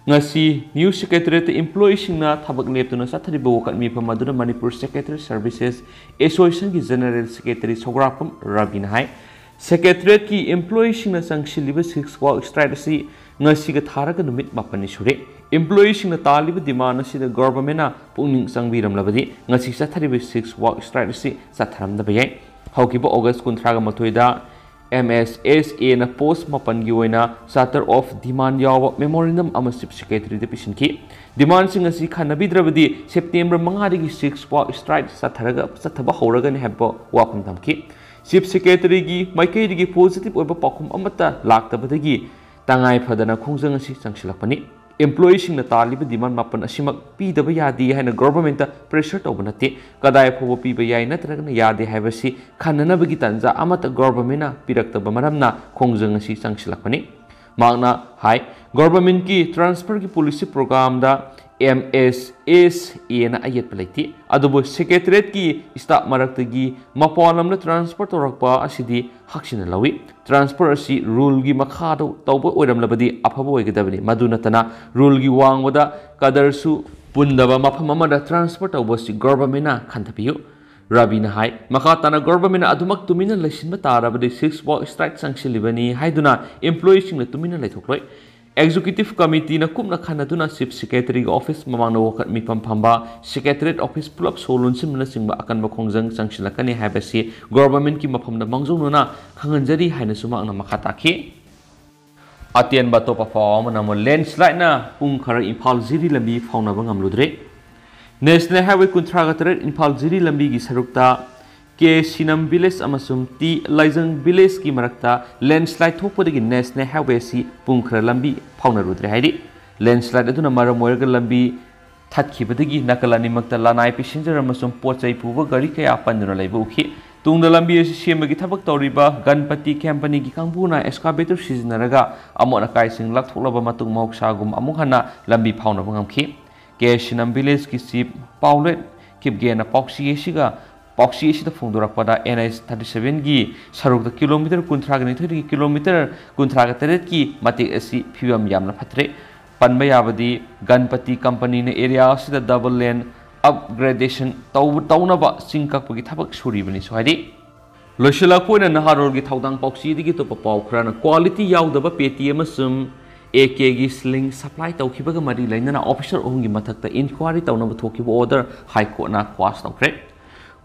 ꯉꯁꯤ ꯅ꯭ꯌꯨ ꯁꯦꯀ꯭ꯔꯦꯇꯔꯤꯌꯦꯠꯇ ꯏꯝꯄ꯭ꯂꯣꯌꯤꯁꯤꯡꯅ ꯊꯕꯛ ꯂꯦꯞꯇꯨꯅ ꯆꯠꯊꯔꯤꯕ ꯋꯥꯀꯠ ꯃꯤꯐꯝ ꯑꯗꯨꯗ ꯃꯅꯤꯄꯨꯔ ꯁꯦꯀ꯭ꯔꯦꯇꯔꯤ ꯁꯔꯚꯤꯁꯦꯁ ꯑꯦꯁꯣꯁꯤꯌꯦꯁꯟꯒꯤ ꯖꯦꯅꯔꯦꯜ ꯁꯦꯀ꯭ꯔꯦꯇꯔꯤ ꯁꯧꯒ꯭ꯔꯥꯛꯄꯝ ꯔꯕꯤꯅ ꯍꯥꯏ, ꯁꯦꯀ꯭ꯔꯦꯇꯔꯤꯌꯦꯠꯀꯤ ꯏꯝꯄ꯭ꯂꯣꯌꯤꯁꯤꯡꯅ ꯆꯪꯁꯤꯜꯂꯤꯕ ꯁꯤꯛꯁ ꯋꯥꯛ ꯁ꯭ꯇ꯭ꯔꯥꯏꯛ ꯑꯁꯤ ꯉꯁꯤꯒ ꯊꯥꯔꯒ ꯅꯨꯃꯤꯠ ꯃꯥꯄꯟꯅꯤ ꯁꯨꯔꯦ꯫ ꯏꯝꯄ꯭ꯂꯣꯌꯤꯁꯤꯡꯅ ꯇꯥꯜꯂꯤꯕ ꯗꯤꯃꯥꯟ ꯑꯁꯤꯗ ꯒꯣꯚꯔꯟꯃꯦꯟꯠꯅ ꯄꯨꯛꯅꯤꯡ ꯆꯪꯕꯤꯔꯝꯂꯕꯗꯤ ꯉꯁꯤ ꯆꯠꯊꯔꯤꯕ ꯁꯤꯛꯁ ꯋꯥꯛ ꯁ꯭ꯇ꯭ꯔꯥꯏꯛ ꯑꯁꯤ ꯆꯠꯊꯔꯝꯗꯕ ꯌꯥꯏ꯫ ꯍꯧꯈꯤꯕ ꯑꯣꯒꯁ ꯀꯨꯟꯊ꯭ꯔꯥꯒ ꯃꯥꯊꯣꯏꯗ ꯑꯦꯝ ꯑꯦꯁ ꯑꯦꯁ ꯑꯦꯅ ꯄꯣꯁꯠ ꯃꯥꯄꯟꯒꯤ ꯑꯣꯏꯅ ꯆꯥꯔꯇꯔ ꯑꯣꯐ ꯗꯤꯃꯥꯟ ꯌꯥꯎꯕ ꯃꯦꯃꯣꯔꯦꯟꯗꯝ ꯑꯃ ꯆꯤꯐ ꯁꯦꯀ꯭ꯔꯦꯇꯔꯤꯗ ꯄꯤꯁꯤꯟꯈꯤ꯫ ꯗꯤꯃꯥꯟꯁꯤꯡ ꯑꯁꯤ ꯈꯟꯅꯕꯤꯗ꯭ꯔꯕꯗꯤ ꯁꯦꯞꯇꯦꯝꯕꯔ ꯃꯉꯥꯗꯒꯤ ꯁꯤꯛꯁ ꯋꯥꯛ ꯁ꯭ꯇ꯭ꯔꯥꯏꯛ ꯆꯠꯊꯔꯒ, ꯆꯠꯊꯕ ꯍꯧꯔꯒꯅꯤ ꯍꯥꯏꯕ ꯋꯥꯐꯝ ꯊꯝꯈꯤ꯫ ꯆꯤꯐ ꯁꯦꯀ꯭ꯔꯦꯇꯔꯤꯒꯤ ꯃꯥꯏꯀꯩꯗꯒꯤ ꯄꯣꯖꯤꯇꯤꯚ ꯑꯣꯏꯕ ꯄꯥꯎꯈꯨꯝ ꯑꯃꯠꯇ ꯂꯥꯛꯇꯕꯗꯒꯤ ꯇꯉꯥꯏ ꯐꯗꯅ ꯈꯣꯡꯖꯪ ꯑꯁꯤ ꯆꯪꯁꯤꯜꯂꯛꯄꯅꯤ꯫ ꯏꯝꯄ꯭ꯂꯣꯌꯤꯁꯤꯡꯅ ꯇꯥꯜꯂꯤꯕ ꯗꯤꯃꯥꯟ ꯃꯥꯄꯟ ꯑꯁꯤꯃꯛ ꯄꯤꯗꯕ ꯌꯥꯗꯦ ꯍꯥꯏꯅ ꯒꯣꯚꯔꯟꯃꯦꯟꯠꯇ ꯄ꯭ꯔꯦꯁꯔ ꯇꯧꯕ ꯅꯠꯇꯦ꯫ ꯀꯗꯥꯏ ꯐꯥꯎꯕ ꯄꯤꯕ ꯌꯥꯏ ꯅꯠꯇ꯭ꯔꯒꯅ ꯌꯥꯗꯦ ꯍꯥꯏꯕꯁꯤ ꯈꯟꯅꯅꯕꯒꯤ ꯇꯥꯟꯖꯥ ꯑꯃꯠꯇ ꯒꯣꯚꯔꯟꯃꯦꯟꯠꯅ ꯄꯤꯔꯛꯇꯕ ꯃꯔꯝꯅ ꯈꯣꯡꯖꯪ ꯑꯁꯤ ꯆꯪꯁꯤꯜꯂꯛꯄꯅꯤ꯫ ꯃꯍꯥꯛꯅ ꯍꯥꯏ, ꯒꯣꯚꯔꯟꯃꯦꯟꯠꯀꯤ ꯇ꯭ꯔꯥꯟꯁꯐꯔꯒꯤ ꯄꯣꯂꯤꯁꯤ ꯄ꯭ꯔꯣꯒ꯭ꯔꯥꯝꯗ ꯑꯦꯝ ꯑꯦꯁ ꯑꯦꯁ ꯑꯦꯅ ꯑꯌꯦꯠꯄ ꯂꯩꯇꯦ, ꯑꯗꯨꯕꯨ ꯁꯦꯀ꯭ꯔꯦꯇꯔꯤꯌꯦꯠꯀꯤ ꯁ꯭ꯇꯥꯐ ꯃꯔꯛꯇꯒꯤ ꯃꯄꯥꯟ ꯂꯝꯗ ꯇ꯭ꯔꯥꯟꯁꯐꯔ ꯇꯧꯔꯛꯄ ꯑꯁꯤꯗꯤ ꯍꯛꯆꯤꯟꯅ ꯂꯧꯏ꯫ ꯇ꯭ꯔꯥꯟꯁꯐꯔ ꯑꯁꯤ ꯔꯨꯜꯒꯤ ꯃꯈꯥꯗ ꯇꯧꯕ ꯑꯣꯏꯔꯝꯂꯕꯗꯤ ꯑꯐꯕ ꯑꯣꯏꯒꯗꯕꯅꯤ꯫ ꯃꯗꯨ ꯅꯠꯇꯅ ꯔꯨꯜꯒꯤ ꯋꯥꯡꯃꯗ ꯀꯗꯔꯁꯨ ꯄꯨꯟꯗꯕ ꯃꯐꯝ ꯑꯃꯗ ꯇ꯭ꯔꯥꯟꯁꯐꯔ ꯇꯧꯕ ꯑꯁꯤ ꯒꯣꯚꯔꯟꯃꯦꯟꯠꯅ ꯈꯟꯊꯕꯤꯌꯨ꯫ ꯔꯕꯤꯅ ꯍꯥꯏ, ꯃꯈꯥ ꯇꯥꯅ ꯒꯣꯚꯔꯟꯃꯦꯟꯠꯅ ꯑꯗꯨꯃꯛ ꯇꯨꯃꯤꯟꯅ ꯂꯩꯁꯤꯟꯕ ꯇꯥꯔꯕꯗꯤ ꯁꯤꯛꯁ ꯋꯥꯛ ꯁ꯭ꯇ꯭ꯔꯥꯏꯛ ꯆꯪꯁꯤꯜꯂꯤꯕꯅꯤ ꯍꯥꯏꯗꯨꯅ ꯏꯝꯄ꯭ꯂꯣꯌꯤꯁꯤꯡꯅ ꯇꯨꯃꯤꯟꯅ ꯂꯩꯊꯣꯛꯂꯣꯏ꯫ ꯑꯦꯛꯖꯤꯀ꯭ꯌꯨꯇꯤꯚ ꯀꯃꯤꯇꯤꯅ ꯀꯨꯞꯅ ꯈꯟꯅꯗꯨꯅ ꯆꯤꯐ ꯁꯦꯀ꯭ꯔꯦꯇꯔꯤꯒꯤ ꯑꯣꯐꯤꯁ ꯃꯃꯥꯡꯗ ꯋꯥꯀꯠ ꯃꯤꯐꯝ ꯐꯝꯕ, ꯁꯦꯀ꯭ꯔꯦꯇꯔꯤꯌꯦꯠ ꯑꯣꯐꯤꯁ ꯄꯨꯂꯞ ꯁꯣ ꯂꯣꯟꯁꯤꯟꯕꯅꯆꯤꯡꯕ ꯑꯀꯟꯕ ꯈꯣꯡꯖꯪ ꯆꯪꯁꯤꯜꯂꯛꯀꯅꯤ ꯍꯥꯏꯕꯁꯤ ꯒꯣꯚꯔꯟꯃꯦꯟꯠꯀꯤ ꯃꯐꯝꯗ ꯃꯥꯡꯖꯧꯅꯅ ꯈꯪꯍꯟꯖꯔꯤ ꯍꯥꯏꯅꯁꯨ ꯃꯍꯥꯛꯅ ꯃꯈꯥ ꯇꯥꯈꯤ꯫ ꯑꯇꯦꯟꯕ ꯑꯇꯣꯞꯄ ꯄꯥꯎ ꯑꯃꯅ ꯑꯃꯨꯛ ꯂꯦꯟꯁ꯭ꯂꯥꯏꯠꯅ ꯄꯨꯡ ꯈꯔ ꯏꯝꯐꯥꯜ ꯖꯤꯔꯤ ꯂꯝꯕꯤ ꯐꯥꯎꯅꯕ ꯉꯝꯂꯨꯗ꯭ꯔꯦ꯫ ꯅꯦꯁꯅꯦꯜ ꯍꯥꯏꯋꯦ ꯀꯨꯟꯊ꯭ꯔꯥꯒ ꯇꯔꯦꯠ ꯏꯝꯐꯥꯜ ꯖꯤꯔꯤ ꯂꯝꯕꯤꯒꯤ ꯁꯔꯨꯛꯇ ꯀꯦ ꯁꯤꯅꯝ ꯚꯤꯂꯦꯖ ꯑꯃꯁꯨꯡ ꯇꯤ ꯂꯥꯏꯖꯪ ꯚꯤꯂꯦꯖꯀꯤ ꯃꯔꯛꯇ ꯂꯦꯟꯁ꯭ꯂꯥꯏꯠ ꯊꯣꯛꯄꯗꯒꯤ ꯅꯦꯁꯅꯦꯜ ꯍꯥꯏꯋꯦ ꯑꯁꯤ ꯄꯨꯡ ꯈꯔ ꯂꯝꯕꯤ ꯐꯥꯎꯅꯔꯨꯗ꯭ꯔꯦ ꯍꯥꯏꯔꯤ꯫ ꯂꯦꯟꯁ꯭ꯂꯥꯏꯗ ꯑꯗꯨꯅ ꯃꯔꯝ ꯑꯣꯏꯔꯒ ꯂꯝꯕꯤ ꯊꯠꯈꯤꯕꯗꯒꯤ ꯅꯥꯀꯜ ꯑꯅꯤꯃꯛꯇ ꯂꯅꯥꯏ ꯄꯦꯁꯦꯟꯖꯔ ꯑꯃꯁꯨꯡ ꯄꯣꯠ ꯆꯩ ꯄꯨꯕ ꯒꯥꯔꯤ ꯀꯌꯥ ꯄꯟꯗꯨꯅ ꯂꯩꯕ ꯎꯈꯤ꯫ ꯇꯨꯡꯗ ꯂꯝꯕꯤ ꯑꯁꯤ ꯁꯦꯝꯕꯒꯤ ꯊꯕꯛ ꯇꯧꯔꯤꯕ ꯒꯟꯄꯇꯤ ꯀꯝꯄꯅꯤꯒꯤ ꯀꯥꯡꯕꯨꯅ ꯑꯦꯛꯁꯀꯥꯚꯦꯇꯔ ꯁꯤꯖꯤꯟꯅꯔꯒ ꯑꯃꯣꯠ ꯑꯀꯥꯏꯁꯤꯡ ꯂꯧꯊꯣꯛꯂꯕ ꯃꯇꯨꯡ ꯃꯍꯧꯁꯥꯒꯨꯝ ꯑꯃꯨꯛ ꯍꯟꯅ ꯂꯝꯕꯤ ꯐꯥꯎꯅꯕ ꯉꯝꯈꯤ꯫ ꯀꯦ ꯁꯤꯅꯝ ꯚꯤꯂꯦꯖꯀꯤ ꯆꯤꯐ ꯄꯥꯎꯂꯦꯠ ꯈꯤꯞꯒꯦꯅ ꯄꯥꯎꯆꯦ ꯑꯁꯤꯒ ꯄꯥꯎꯆꯦ ꯑꯁꯤꯗ ꯐꯣꯡꯗꯣꯔꯛꯄꯗ, ꯑꯦꯟ ꯑꯩꯆ ꯊꯥꯔꯇꯤ ꯁꯚꯦꯟꯒꯤ ꯁꯔꯨꯛꯇ ꯀꯤꯂꯣꯃꯤꯇꯔ ꯀꯨꯟꯊ꯭ꯔꯥꯒ ꯅꯤꯊꯣꯏꯗꯒꯤ ꯀꯤꯂꯣꯃꯤꯇꯔ ꯀꯨꯟꯊ꯭ꯔꯥꯒ ꯇꯔꯦꯠꯀꯤ ꯃꯇꯦꯛ ꯑꯁꯤ ꯐꯤꯕꯝ ꯌꯥꯝꯅ ꯐꯠꯇ꯭ꯔꯦ꯫ ꯄꯟꯕ ꯌꯥꯕꯗꯤ, ꯒꯟꯄꯇꯤ ꯀꯝꯄꯅꯤꯅ ꯑꯦꯔꯤꯌꯥ ꯑꯁꯤꯗ ꯗꯕꯜ ꯂꯦꯟ ꯑꯞꯒ꯭ꯔꯦꯗꯦꯁꯟ ꯇꯧꯕ-, ꯇꯧꯅꯕ ꯆꯤꯡ ꯀꯛꯄꯒꯤ ꯊꯕꯛ ꯁꯨꯔꯤꯕꯅꯤꯁꯨ ꯍꯥꯏꯔꯤ꯫ ꯂꯣꯏꯁꯤꯜꯂꯛꯄ ꯑꯣꯏꯅ ꯅꯍꯥꯔꯣꯜꯒꯤ ꯊꯧꯗꯥꯡ ꯄꯥꯎꯆꯦꯗꯒꯤ ꯑꯇꯣꯞꯄ ꯄꯥꯎ ꯈꯔꯅ, ꯀ꯭ꯋꯥꯂꯤꯇꯤ ꯌꯥꯎꯗꯕ ꯄꯦꯇꯤ ꯑꯃꯁꯨꯡ ꯑꯦ ꯀꯦꯒꯤ ꯁ꯭ꯂꯤꯡ ꯁꯄ꯭ꯂꯥꯏ ꯇꯧꯈꯤꯕꯒ ꯃꯔꯤ ꯂꯩꯅꯅ ꯑꯣꯐꯤꯁꯔ ꯑꯍꯨꯝꯒꯤ ꯃꯊꯛꯇ ꯏꯟꯀ꯭ꯋꯥꯏꯔꯤ ꯇꯧꯅꯕ ꯊꯣꯛꯈꯤꯕ ꯑꯣꯔꯗꯔ ꯍꯥꯏ ꯀꯣꯔꯠꯅ ꯀ꯭ꯋꯥꯁ ꯇꯧꯈ꯭ꯔꯦ꯫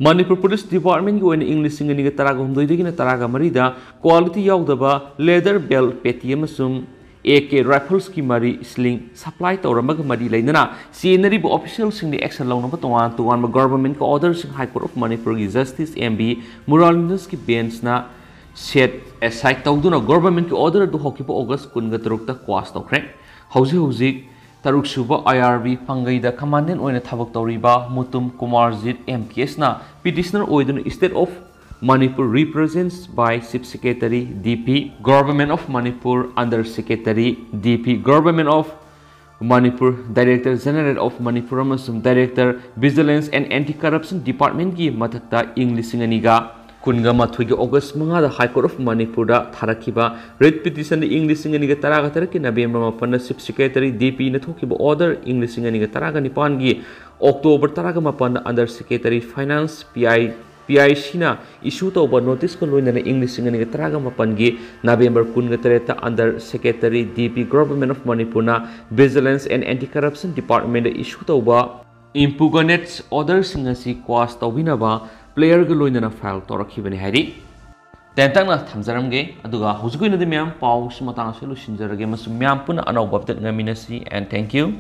ꯃꯅꯤꯄꯨꯔ ꯄꯨꯂꯤꯁ ꯗꯤꯄꯥꯔꯠꯃꯦꯟꯒꯤ ꯑꯣꯏꯅ ꯏꯪ ꯂꯤꯁꯤꯡ ꯑꯅꯤꯒ ꯇꯔꯥꯒ ꯍꯨꯝꯗꯣꯏꯗꯒꯤꯅ ꯇꯔꯥꯒ ꯃꯔꯤꯗ ꯀ꯭ꯋꯥꯂꯤꯇꯤ ꯌꯥꯎꯗꯕ ꯂꯦꯗꯔ ꯕꯦꯜ ꯄꯦꯇꯤ ꯑꯃꯁꯨꯡ ꯑꯦ ꯀꯦ ꯔꯥꯏꯐꯜꯁꯀꯤ ꯃꯔꯤ ꯁ꯭ꯂꯤꯡ ꯁꯄ꯭ꯂꯥꯏ ꯇꯧꯔꯝꯕꯒ ꯃꯔꯤ ꯂꯩꯅꯅ ꯆꯦꯟꯅꯔꯤꯕ ꯑꯣꯐꯤꯁꯤꯌꯦꯜꯁꯤꯡꯗ ꯑꯦꯛꯁꯟ ꯂꯧꯅꯕ ꯇꯣꯉꯥꯟ ꯇꯣꯉꯥꯟꯕ ꯒꯚꯔꯟꯃꯦꯟꯠꯀꯤ ꯑꯣꯔꯗꯔꯁꯤꯡ ꯍꯥꯏ ꯀꯣꯔꯠ ꯑꯣꯐ ꯃꯅꯤꯄꯨꯔꯒꯤ ꯖꯁꯇꯤꯁ ꯑꯦꯝ ꯕꯤ ꯃꯨꯔꯥꯂꯤꯟꯗꯁꯀꯤ ꯕꯦꯟꯁꯅ ꯁꯦꯠ ꯑꯦꯁꯥꯏꯗ ꯇꯧꯗꯨꯅ ꯒꯚꯔꯟꯃꯦꯟꯠꯀꯤ ꯑꯣꯔꯗꯔ ꯑꯗꯨ ꯍꯧꯈꯤꯕ ꯑꯣꯒꯁ ꯀꯨꯟꯒ ꯇꯔꯨꯛꯇ ꯀ꯭ꯋꯥꯁ ꯇꯧꯈ꯭ꯔꯦ꯫ ꯍꯧꯖꯤꯛ ꯍꯧꯖꯤꯛ ꯇꯔꯨꯛ ꯁꯨꯕ ꯑꯥꯏ ꯑꯥꯔ ꯕꯤ ꯄꯥꯡꯒꯩꯗ ꯀꯃꯥꯟꯗꯦꯟꯠ ꯑꯣꯏꯅ ꯊꯕꯛ ꯇꯧꯔꯤꯕ ꯃꯨꯇꯨꯝ ꯀꯨꯃꯥꯔꯖꯤꯠ ꯑꯦꯝ ꯀꯦ ꯑꯦꯁꯅ ꯄꯤꯇꯤꯁꯅꯔ ꯑꯣꯏꯗꯨꯅ State of Manipur represents by Chief Secretary D P, Government of Manipur Under Secretary D P, Government of Manipur, Director General of Manipur ꯑꯃꯁꯨꯡ Director Vigilance and Anti-Corruption Departmentꯀꯤ ꯃꯊꯛꯇ ꯏꯪ ꯂꯤꯁꯤꯡ ꯑꯅꯤꯒ ꯀꯨꯟꯒ ꯃꯥꯊꯣꯏꯒꯤ ꯑꯣꯒꯁ ꯃꯉꯥꯗ High Court of ꯃꯅꯤꯄꯨꯔꯗ ꯊꯥꯔꯛꯈꯤꯕ read ꯄꯤꯇꯤꯁꯟꯗ ꯏꯪ ꯂꯤꯁꯤꯡ ꯑꯅꯤꯒ ꯇꯔꯥꯒ ꯇꯔꯦꯠꯀꯤ ꯅꯕꯦꯝꯕꯔ ꯃꯥꯄꯟꯗ Chief Secretary D Pꯅ ꯊꯣꯛꯈꯤꯕ ꯑꯣꯔꯗꯔ ꯏꯪ ꯂꯤꯁꯤꯡ ꯑꯅꯤꯒ ꯇꯔꯥꯒ ꯅꯤꯄꯥꯟꯒꯤ ꯑꯣꯛꯇꯣꯕꯔ ꯇꯔꯥꯒ ꯃꯥꯄꯟꯗ Under Secretary Finance P I, P I Cꯅ ꯏꯁꯨ ꯇꯧꯕ ꯅꯣꯇꯤꯁꯀ ꯂꯣꯏꯅꯅ ꯏꯪ ꯂꯤꯁꯤꯡ ꯑꯅꯤꯒ ꯇꯔꯥꯒ ꯃꯥꯄꯟꯒꯤ ꯅꯕꯦꯝꯕꯔ ꯀꯨꯟꯒ ꯇꯔꯦꯠꯇ Under Secretary D P, Government of ꯃꯅꯤꯄꯨꯔꯅ Vigilance and Anti-Corruption Departmentꯗ ꯏꯁꯨ ꯇꯧꯕ ꯏꯝꯄꯨꯒꯅꯦꯠ ꯑꯣꯔꯗꯔꯁꯤꯡ ꯑꯁꯤ ꯀ꯭ꯋꯥꯁ ꯇꯧꯕꯤꯅꯕ ꯄ꯭ꯂꯦꯌꯔꯒ ꯂꯣꯏꯅꯅ ꯐꯥꯏꯜ ꯇꯧꯔꯛꯈꯤꯕꯅꯤ ꯍꯥꯏꯔꯤ꯫ ꯇꯦꯟꯇꯛꯅ ꯊꯝꯖꯔꯝꯒꯦ, ꯑꯗꯨꯒ ꯍꯧꯖꯤꯛꯀꯤ ꯑꯣꯏꯅꯗꯤ ꯃꯌꯥꯝ ꯄꯥꯎꯁꯤ ꯃꯇꯥꯡ ꯑꯁꯤꯗ ꯂꯣꯏꯁꯤꯟꯖꯔꯒꯦ, ꯑꯃꯁꯨꯡ ꯃꯌꯥꯝ ꯄꯨꯟꯅ ꯑꯅꯧꯕ ꯑꯞꯗꯦꯠ ꯉꯥꯏꯃꯤꯟꯅꯁꯤ, and thank you꯫